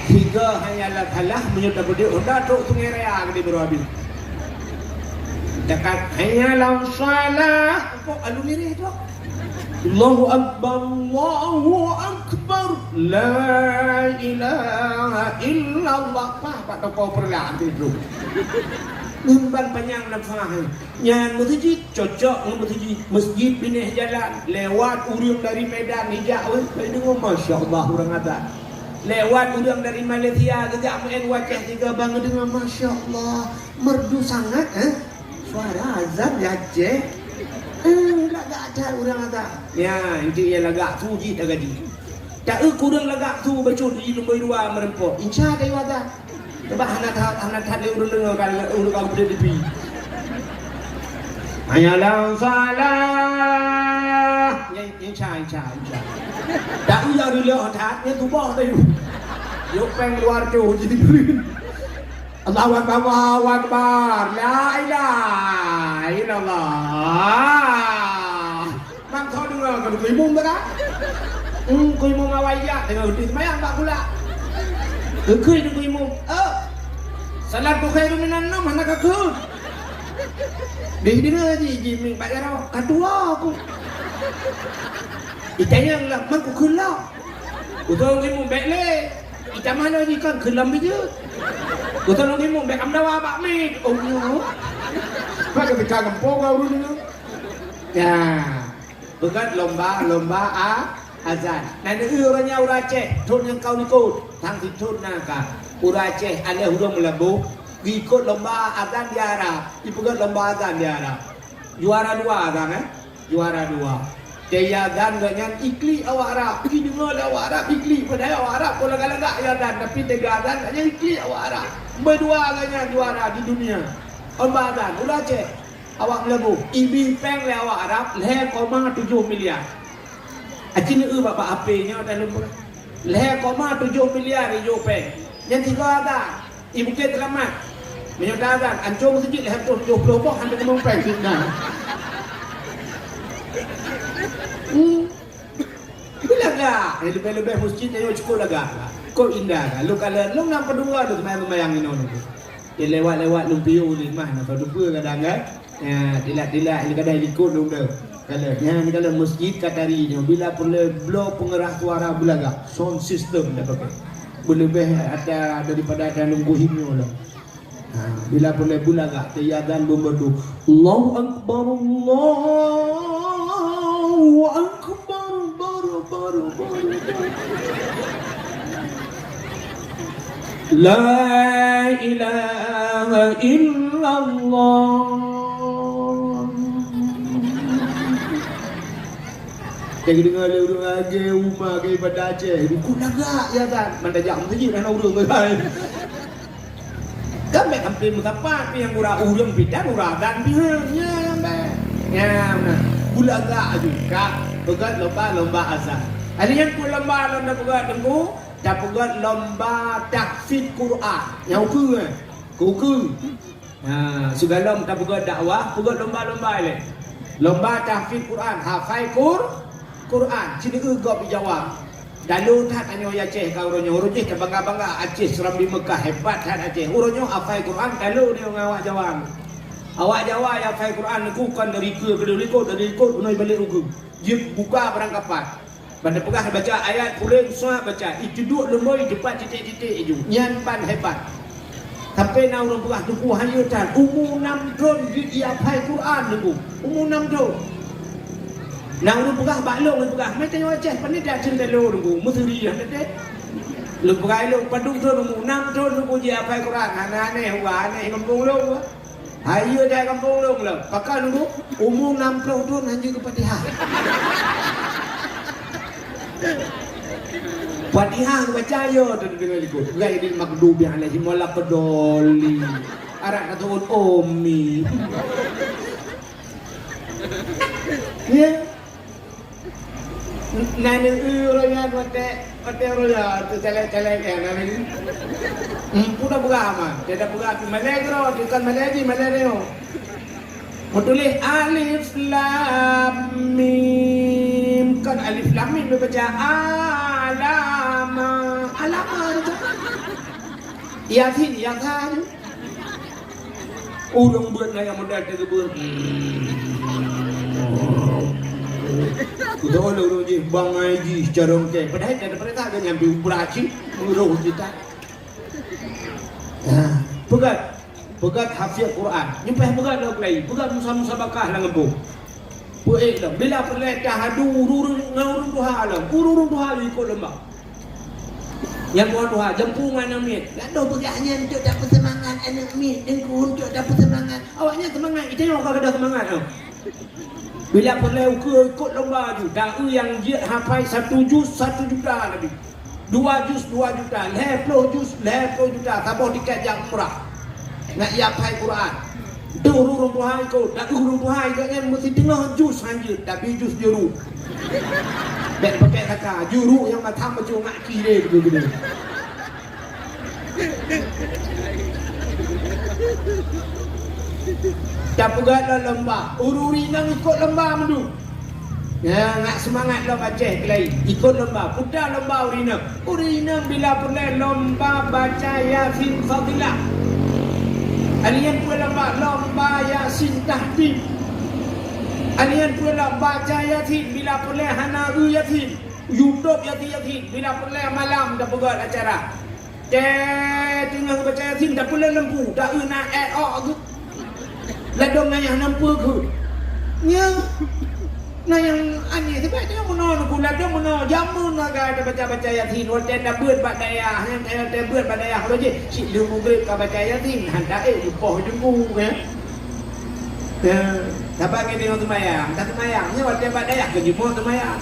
Tiga hayya 'alas shalah, meunyoe tapeudeuh honda trok Sungai Raya geude baroe habéh. Dekat hayya 'alas shalah, kok alu mireh tu. Allahu Akbar, Allahu Akbar, la ilaha illallah. Pah, bak toko peureulak tu. Nyan ban panyang nafah. Nyan meuseujid cocok ngon meuseujid, meuseujid binéh jalan, lewat ureuëng dari Medan jijak wéh, ka jideungoe, masya Allah, ureuëng azan. Lewat ureuëng dari Malaysia geujak meu'en u Aceh, tiga ban geudeungoe, masya Allah, merdu sangat, eh, suara azan di Aceh. Eh, lagak that ureuëng azan. Ya, inti nyan lagak su jih tagadi. Taeu kureueng lagak su bacut di lumboi dua meureumpok. Insya tayue azan. Coba hana that, hana that lé ureuëng deungoe ka ureuëng ka geupeudeuh dipi. Hayya 'alas shalah. Nyan insya, insya, insya. Taeu nyang reuloh that, nyan tuboh tayue. Yôh péng luar tu jih. Allahu Akbar, Allahu Akbar. La ilaha illallah. Mantong deungoe keu Teungku Imum teuka. Hmm, Teungku Imum awai jak teungoh udeh seumayang bak gula. Geukheun Teungku Imum, "Oh, salatu khairun minan naum hana kakheun." Deh deungoe ji, ji mi bak jaroe, "Ka tuwoe ku." Itanyong lom, "Man kukheun lom?" Geukheun Teungku Imum, "Bék lé." Itamah lom ji kon kheun lom beujeuet. Geukheun Teungku Imum, "Bék kamdawa bak miet." Oh, nyoe. Bak keudeh ka gampông ka ureuëng nyoe. Ya. Peugöt lomba, lomba a-, azan. Na neueu uroe nyan ureuëng Aceh, thon nyang ka u likot, sang sithon na ka. Ureuëng Aceh, alah ureuëng Meulaboh, geuikot lomba azan di Arab, ipeugöt lomba azan di Arab. Juara dua azan, eh? Juara dua. Teuka azan gobnyan iklik awak Arab, ideungoe lé awak Arab iklik, padahai awak Arab kon lagak-lagak azan, tapi teuka azan gobnyan iklik awak Arab. Beudua gobnyan juara di dunia. Lomba azan, ureuëng Aceh. Awak Meulaboh, ibri péng lé awak Arab lhèe koma tujoh miliar. Aci neueu bak, bak H P nyoe dah lôn peugah. Lhèe koma tujoh miliar ijok péng. Nyan tiga azan. I Bukét Seulamat. Meunyoe ta azan, ancong meuseujid lhèe reutôh tujoh ploh boh, hana keumong péng sinan. Hmm. Tapi lagak, eh, leubeh-leubeh meuseujid nyoe cukôp lagak. Cukôp indah. Lôn kalon, lôn na padum droe lôn seumayang-seumayang inoe nyoe. Di lewat-lewat lôn piôh lé mah, na padum peue kadang kan. Ya, tilak-tilak, ini kadang likot lôn deuh. Kalau, ya, ini kalau meuseujid Katari nyoe, bila peureulèe bloe peungeurah suara beulagak, sound system dah pakai. Beuleubeh ata daripada ata lôn guhim nyoe lom. Ha, bila peureulèe beulagak, teuka azan beumeurdu. Allahu Akbar, Allahu Akbar, baru, baru, baru, baru. La ilaha illallah. Teuka deungoe lé ureuëng lagèe uma keu ibadah Aceh, dukuk lagak ya kan. Mantong jak meuseujid hana ureuëng laén. Kan bèk sampai meusapat pih nyang gura ureuëng pih dan gura dan pih, ha, nyan bèk. Nyan, nah. Beulagak aju ka peugöt lomba-lomba azan. Hari nyan peue lomba lom tapeugöt Teungku? Tapeugöt lomba tahfiz Quran. Nyang ukeue, eh? Keu ukeue. Nah, sigohlom tapeugöt dakwah, peugöt lomba-lomba ilèe. Lomba tahfiz Quran, hafai Qur-, Quran. Sineuk gob i Jawa. Talo that tanyoe Aceh ka uroe nyoe, uroe jih tabangga-bangga Aceh, Serambi Meukah, hebat that Aceh. Uroe nyoe hafai Quran talo nyoe ngon awak Jawa. Awak Jawa nyang hafai Quran nyoe kon dari keue keudeh likot, dari likot keunoe balek ukeue. Jeuet buka barangkapat. Ban teupeugah baca ayat puléng sua baca, ituduek lumboi teupat titék-titék iju. Nyan ban hebat. Sampai na ureuëng peugah Teungku, han yeu that, umu nam thon jeuet jihafai Quran Teungku. Umu nam thon. Na ureuëng peugah bak lôn, lôn peugah, "Meutanyoe Aceh, pane that ceuntelo Teungku, meuseuri han teuh." Lôn peugah lôn, "Padum thon umu?" "Nam thon Teungku jihafai Quran." Hana aneh, wah aneh gampông lôn. Hai yeu that gampông lôn lom. Pakon Teungku, umu nam ploh thon han jeuet keu Fatihah. Fatihah baca yo tu deungon likot. Ghairil maghdubi alaihim waladdallin. Arak ka turun umi. Ya. Nani uroyan wate wate roya tu cale-cale ya nani. Hmm, pun dah berapa? Dia dah berapa? Malai kero, bukan Malai di Malai Reo. Meutuléh alif lam mim, kon alif lam mim, baca alama, alama tu. Yasin, Yasin. Ureueng beuet na nyang modal teugeubeuet. Beutôi lé ureueng jih bangai jih carông teh. Padahai dah peurintah geuh nyang piu brat cit, meurôh jih that. Ha, peugah. Peugöt hafiz Quran. Nyoe payah peugöt lom keulayi. Peugöt musa-, musabakah lam gampông. Peuék lom. Bila peureulèe ka adu ureueng ngon ureueng tuha lom. Ureueng tuha lom ikot lomba. Nyang tuha-tuha, jampu ngon aneuk miet. Ladoh peugah nyan untuk tapeusemangat aneuk miet, Teungku, untuk tapeusemangat. Awaknyan seumangat, geutanyoe ka gadôh seumangat nyoe. Bila peureulèe ukeue ikot lomba aju, taeu nyang jeuet hafai satu juz satu juta leubeh. Dua juz dua juta, lhèe ploh juz lhèe ploh juta, saboh tiket jak umrah. Nak hafai Quran. Deuh ureueng tuha ikot, taeu ureueng tuha ikot nyan meusti teungoh juz han jeuet, tapi juz juru. Bèk pakai kata, juru nyang matham bacut ngak kiri gede-gede. Tapeugöt lom lomba, ureueng inong ikot lomba mandum. Nyan, nak seumangat lom Aceh keulayi, ikot lomba, puta lomba ureueng inong. Ureueng inong bila peureulèe lomba baca Yasin Fadilah. Alèh nyan peue lomba, lomba Yasin Tahdim. Alèh nyan peue lomba baca Yasin bila peureulèe hana eu Yasin. YouTube Yasin, Yasin, bila peureulèe malam tapeugöt acara. Teuh teungoh baca Yasin, tapeuleueng lampu, taeu na èk ôk geuh. Ladôm na nyang nampeue geuh. Nyan, na nyang aneh, sabab nyoe meunoe neuku, ladôm meunoe, jameun na ka tabaca-baca Yasin, watèe tabeuet bak dayah, nyan watèe tabeuet bak dayah, uroe jih, cit lheueh mugreb ka baca Yasin, han taék, dipoh deungon, kan? Nah, saban ngon teungoh seumayang, taseumayang, nyoe watèe bak dayah keu jeuet seumayang.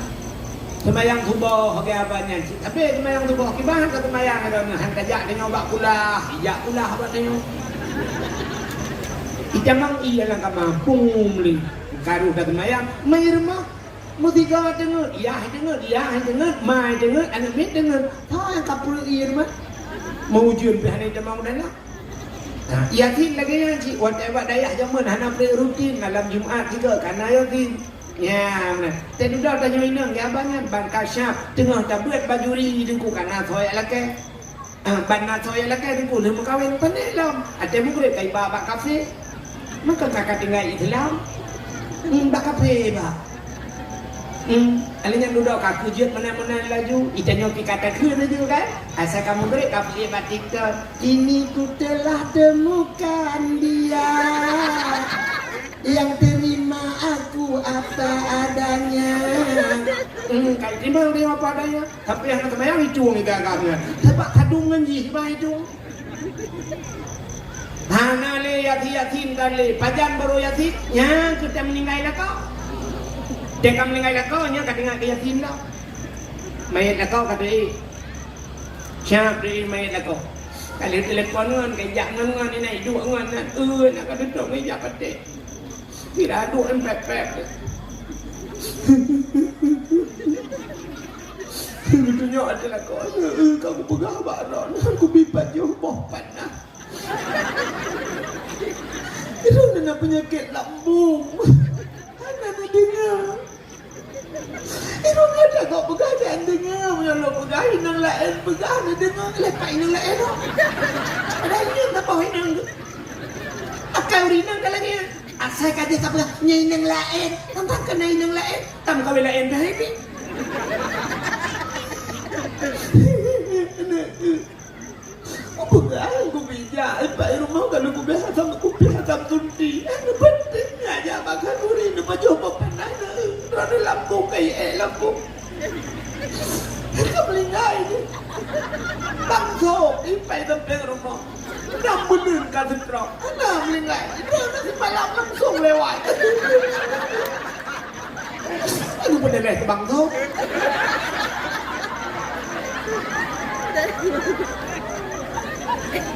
Seumayang suboh, lagèe abang nyan cit. Tapi seumayang suboh, kiban ka seumayang droeneuh, han tajak tanyoe bak kulah, ijak kulah bak tanyoe. Itamong ie lam kama, pum lé. Karu ka seumayang, mai rumoh. Meusigoe teungeut, yah teungeut, yah teungeut, mai teungeut, aneuk miet teungeut. Ho nyang ka peureuk ie rumoh. Meuujeuen pih hana itamong dalam. Nah, Yasin lagèe nyan cit, watèe bak dayah jameun hana peureuk rutin, malam Jumat sigoe ka na Yasin. Nyan, teududoe tanyoe inong ngon abang nyan, ban ka syab, teungoh tabeuet bajuri Teungku ka na soe lakèe. Ah, ban na soe lakèe Teungku lheueh meukawen, pané lom. Watèe mugreb ka iba bak kafé. Meukeusah ka tinggai Islam. Hmm, bak kafé iba. Hmm, alèh nyan dudoe ka keu jeuet meunan-meunan laju, itanyoe pih ka takheun laju kan. Asai ka mugreb ka peuék bak TikTok. Ini ku telah temukan dia yang terima aku apa adanya. Hmm, ka terima dia apa adanya. Tapi hana seumayang itu ngon agam nyan. Sabab kadung ngon jih bah itu. Hana lé Yasin, Yasin tan lé. Pajan barô Yasin, nyan keuh teuh meuninggai lakoe. Teuh ka meuninggai lakoe, nyan ka teuingat keu Yasin dah. Manyét lakoe ka teuék. Siap teuék manyét lakoe. Ka lheueh telepon ngon, ka jak ngon, ngon, inan iduek ngon, nan, eu, nak ka tutong, ijak patéh. Sira duek em pèp-pèp. Geutunyok ateueh lakoe, eu, ka kupeugah bak droeneuh, kubi pajoh boh panah. Droeneuh na peunyakét lambung. Hana neudeungoe. Droeneuh takot peugah dan deungoe, meunyoe lôn peugah inong laén peugah neudeungoe, leupah inong laén nyoe. Padahai nyoe saboh inong tu. Akai ureueng inong ka lagèe nyan. Asai ka jeuet sapeugah, nyan inong laén, tantang keunan inong laén, tameukawen laén beuh hai pih. Kupeugah, kubijak, ipak i rumoh ka lôn kupiah asam, kupiah asam sunti. Hana peunteng, nyan jak bak khanuri, neupajoh boh panah, droeneuh lambung, ka iék lambung. Ka meulinggai jih. Langsông ipai sampéng rumoh. Nyang meuneun ka seutrok. Hana meulinggai. Droeneuh simalam langsông lewat. Aduh, peudeh lé bang tu.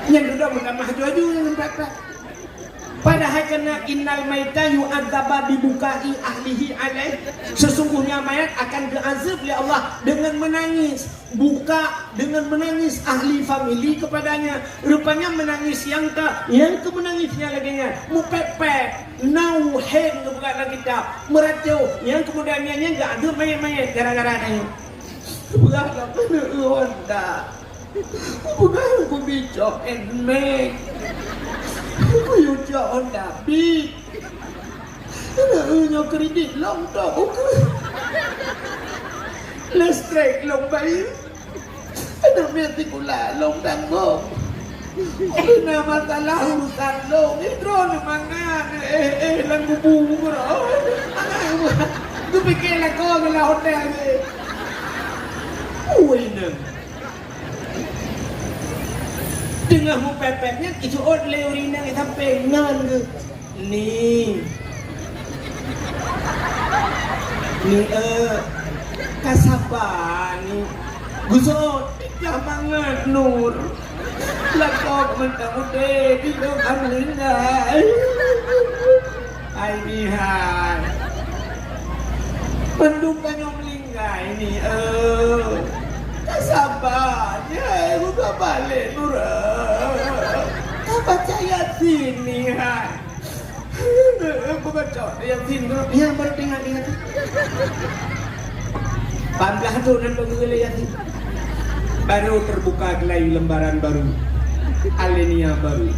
Nyan dudoe meutamah aju-aju nyan pat-pat. Padahai kana innal maita yu'adzaba bibukai ahlihi alaih. Sesungguhnya mayat akan diazab oleh Allah dengan menangis. Buka, dengan menangis ahli famili kepadanya. Rupanya menangis nyang ka, nyang keu menangisnya lagèe nyan. Mupèt-pèt, na uheng geupeugah lam kitab. Meuracoh, nyang keumudian nyan, nyan geuadeueb manyét-manyét gara-gara nyan. Peugah lam keuneuk Honda. Peugah keu bicok Nmax. Kuyue cok Honda Beat. Aneuk nyoe kredit lom tok ukeue. Listrik lom bayeue. Aneuk miet sikula lom tanggong. Ulôn na masalah urusan lôn. Droeneuh mangat, eh, eh, lam kubu droe. Mangat. Geupike lakoe geuh lam hotel geuh. Ui, neng. Teungoh mupèt-pèt nyan, jiseuôt lé ureueng inong sampoe ngon geuh. Ni. Ni, eh, ka saba, Ni. Geuseuôt, teuka mangat, Nur. Lakoe mantong udép, ilôn ka meuninggai. Hai, Ni, hai. Mandum tanyoe meuninggai, Ni, eh. Ka saba, Ni, eh, buka balek, Nur, eh. Ka baca Yasin, Ni, hai. Beubaca Yasin tu, ya, baru teuingat, ingat. Lapan blah tu nan bagi lé Yasin. Baru terbuka geulai lembaran baru. Alenia baru.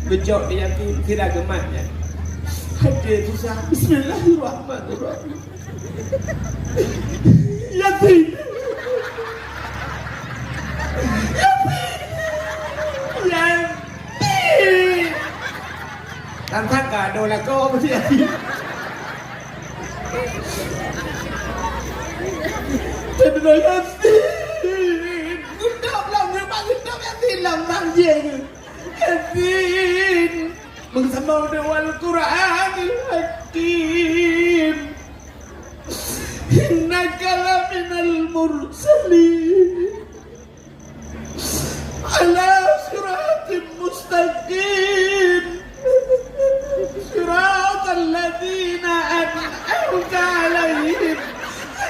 Geucok di Yasin, sira geumat nyan. Hati susah. Bismillahirrahmanirrahim. Yasin. Yasin. Yasin. Tan sangka do lakoe meusti Yasin. Teududoe Yasin. Geutôb lom, geubak geutôb Yasin lom, bang jih. Yasin. Meusaboh deungon Al-Qur'anil Hakim. Innaka laminal mursalin. Ala siratim mustaqim. Siratal ladzina an'amta alaihim.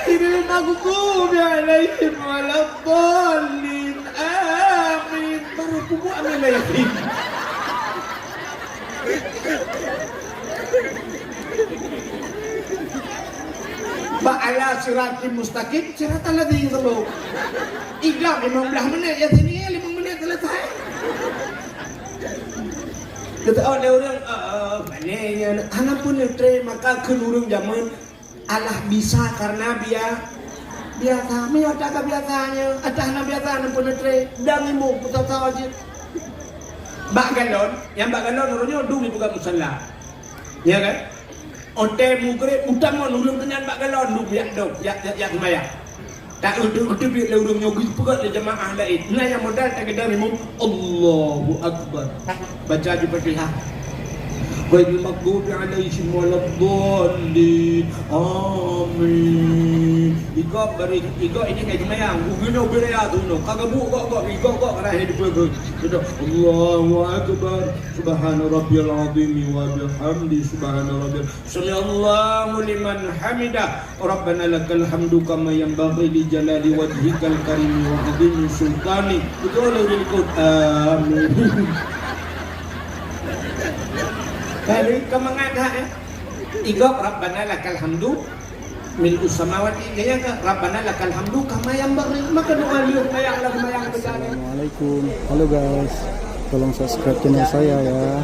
Ghairil maghdubi alaihim waladdallin. Amin. Baru kubu amin lagi. Bak ala siratim mustaqim, siratal ladzina an'amta alaihim. Idam limong blah menit, Yasin nyan limong menit selesai. Geuteuôt lé ureueng, eh, eh, pane nyan, hana peuneutri, maka kheun ureueng jameun, alah bisa karena bia-, biasa. Meunyoe ata ka biasa nyoe, ata hana biasa, hana peuneutri, dan imeum peusasawa jeuet. Bak galon, nyang bak galon uroe nyoe dum jipeugah musala. Ya kan? Watèe mugreb utamong ureueng keunan bak galon, dum jak dong, jak, jak, jak seumayang. Tak euteuk-euteuk lé ureueng nyoe geupeugah lé jamaah laén. Na nyang modal takeudang imum, Allahu Akbar. Baca di Fatihah. Ghairil maghdubi alaihim waladdallin. Amin. Igok bari, igok ini kai seumayang. Ubeuna ubé raya tu no. Ka gabuk gok-gok, igok-gok ka lahé dipeugah. Sudah. Allahu Akbar. Subhana rabbiyal azim wa bihamdi. Subhana rabbiyal Sami'allahu liman hamidah. Rabbana lakal hamdu kama yanbaghi li jalali wajhikal karimi wa azimi sultani. Beutôi lé ureueng likot. Amin. Kali ka mangat dah, eh. Igok Rabbana lakal hamdu mil'us samawati. Gaya ka Rabbana lakal hamdu kama yanbaghi. Maka doa liur mayang lah mayang besar. Assalamualaikum. Halo guys. Tolong subscribe channel saya ya.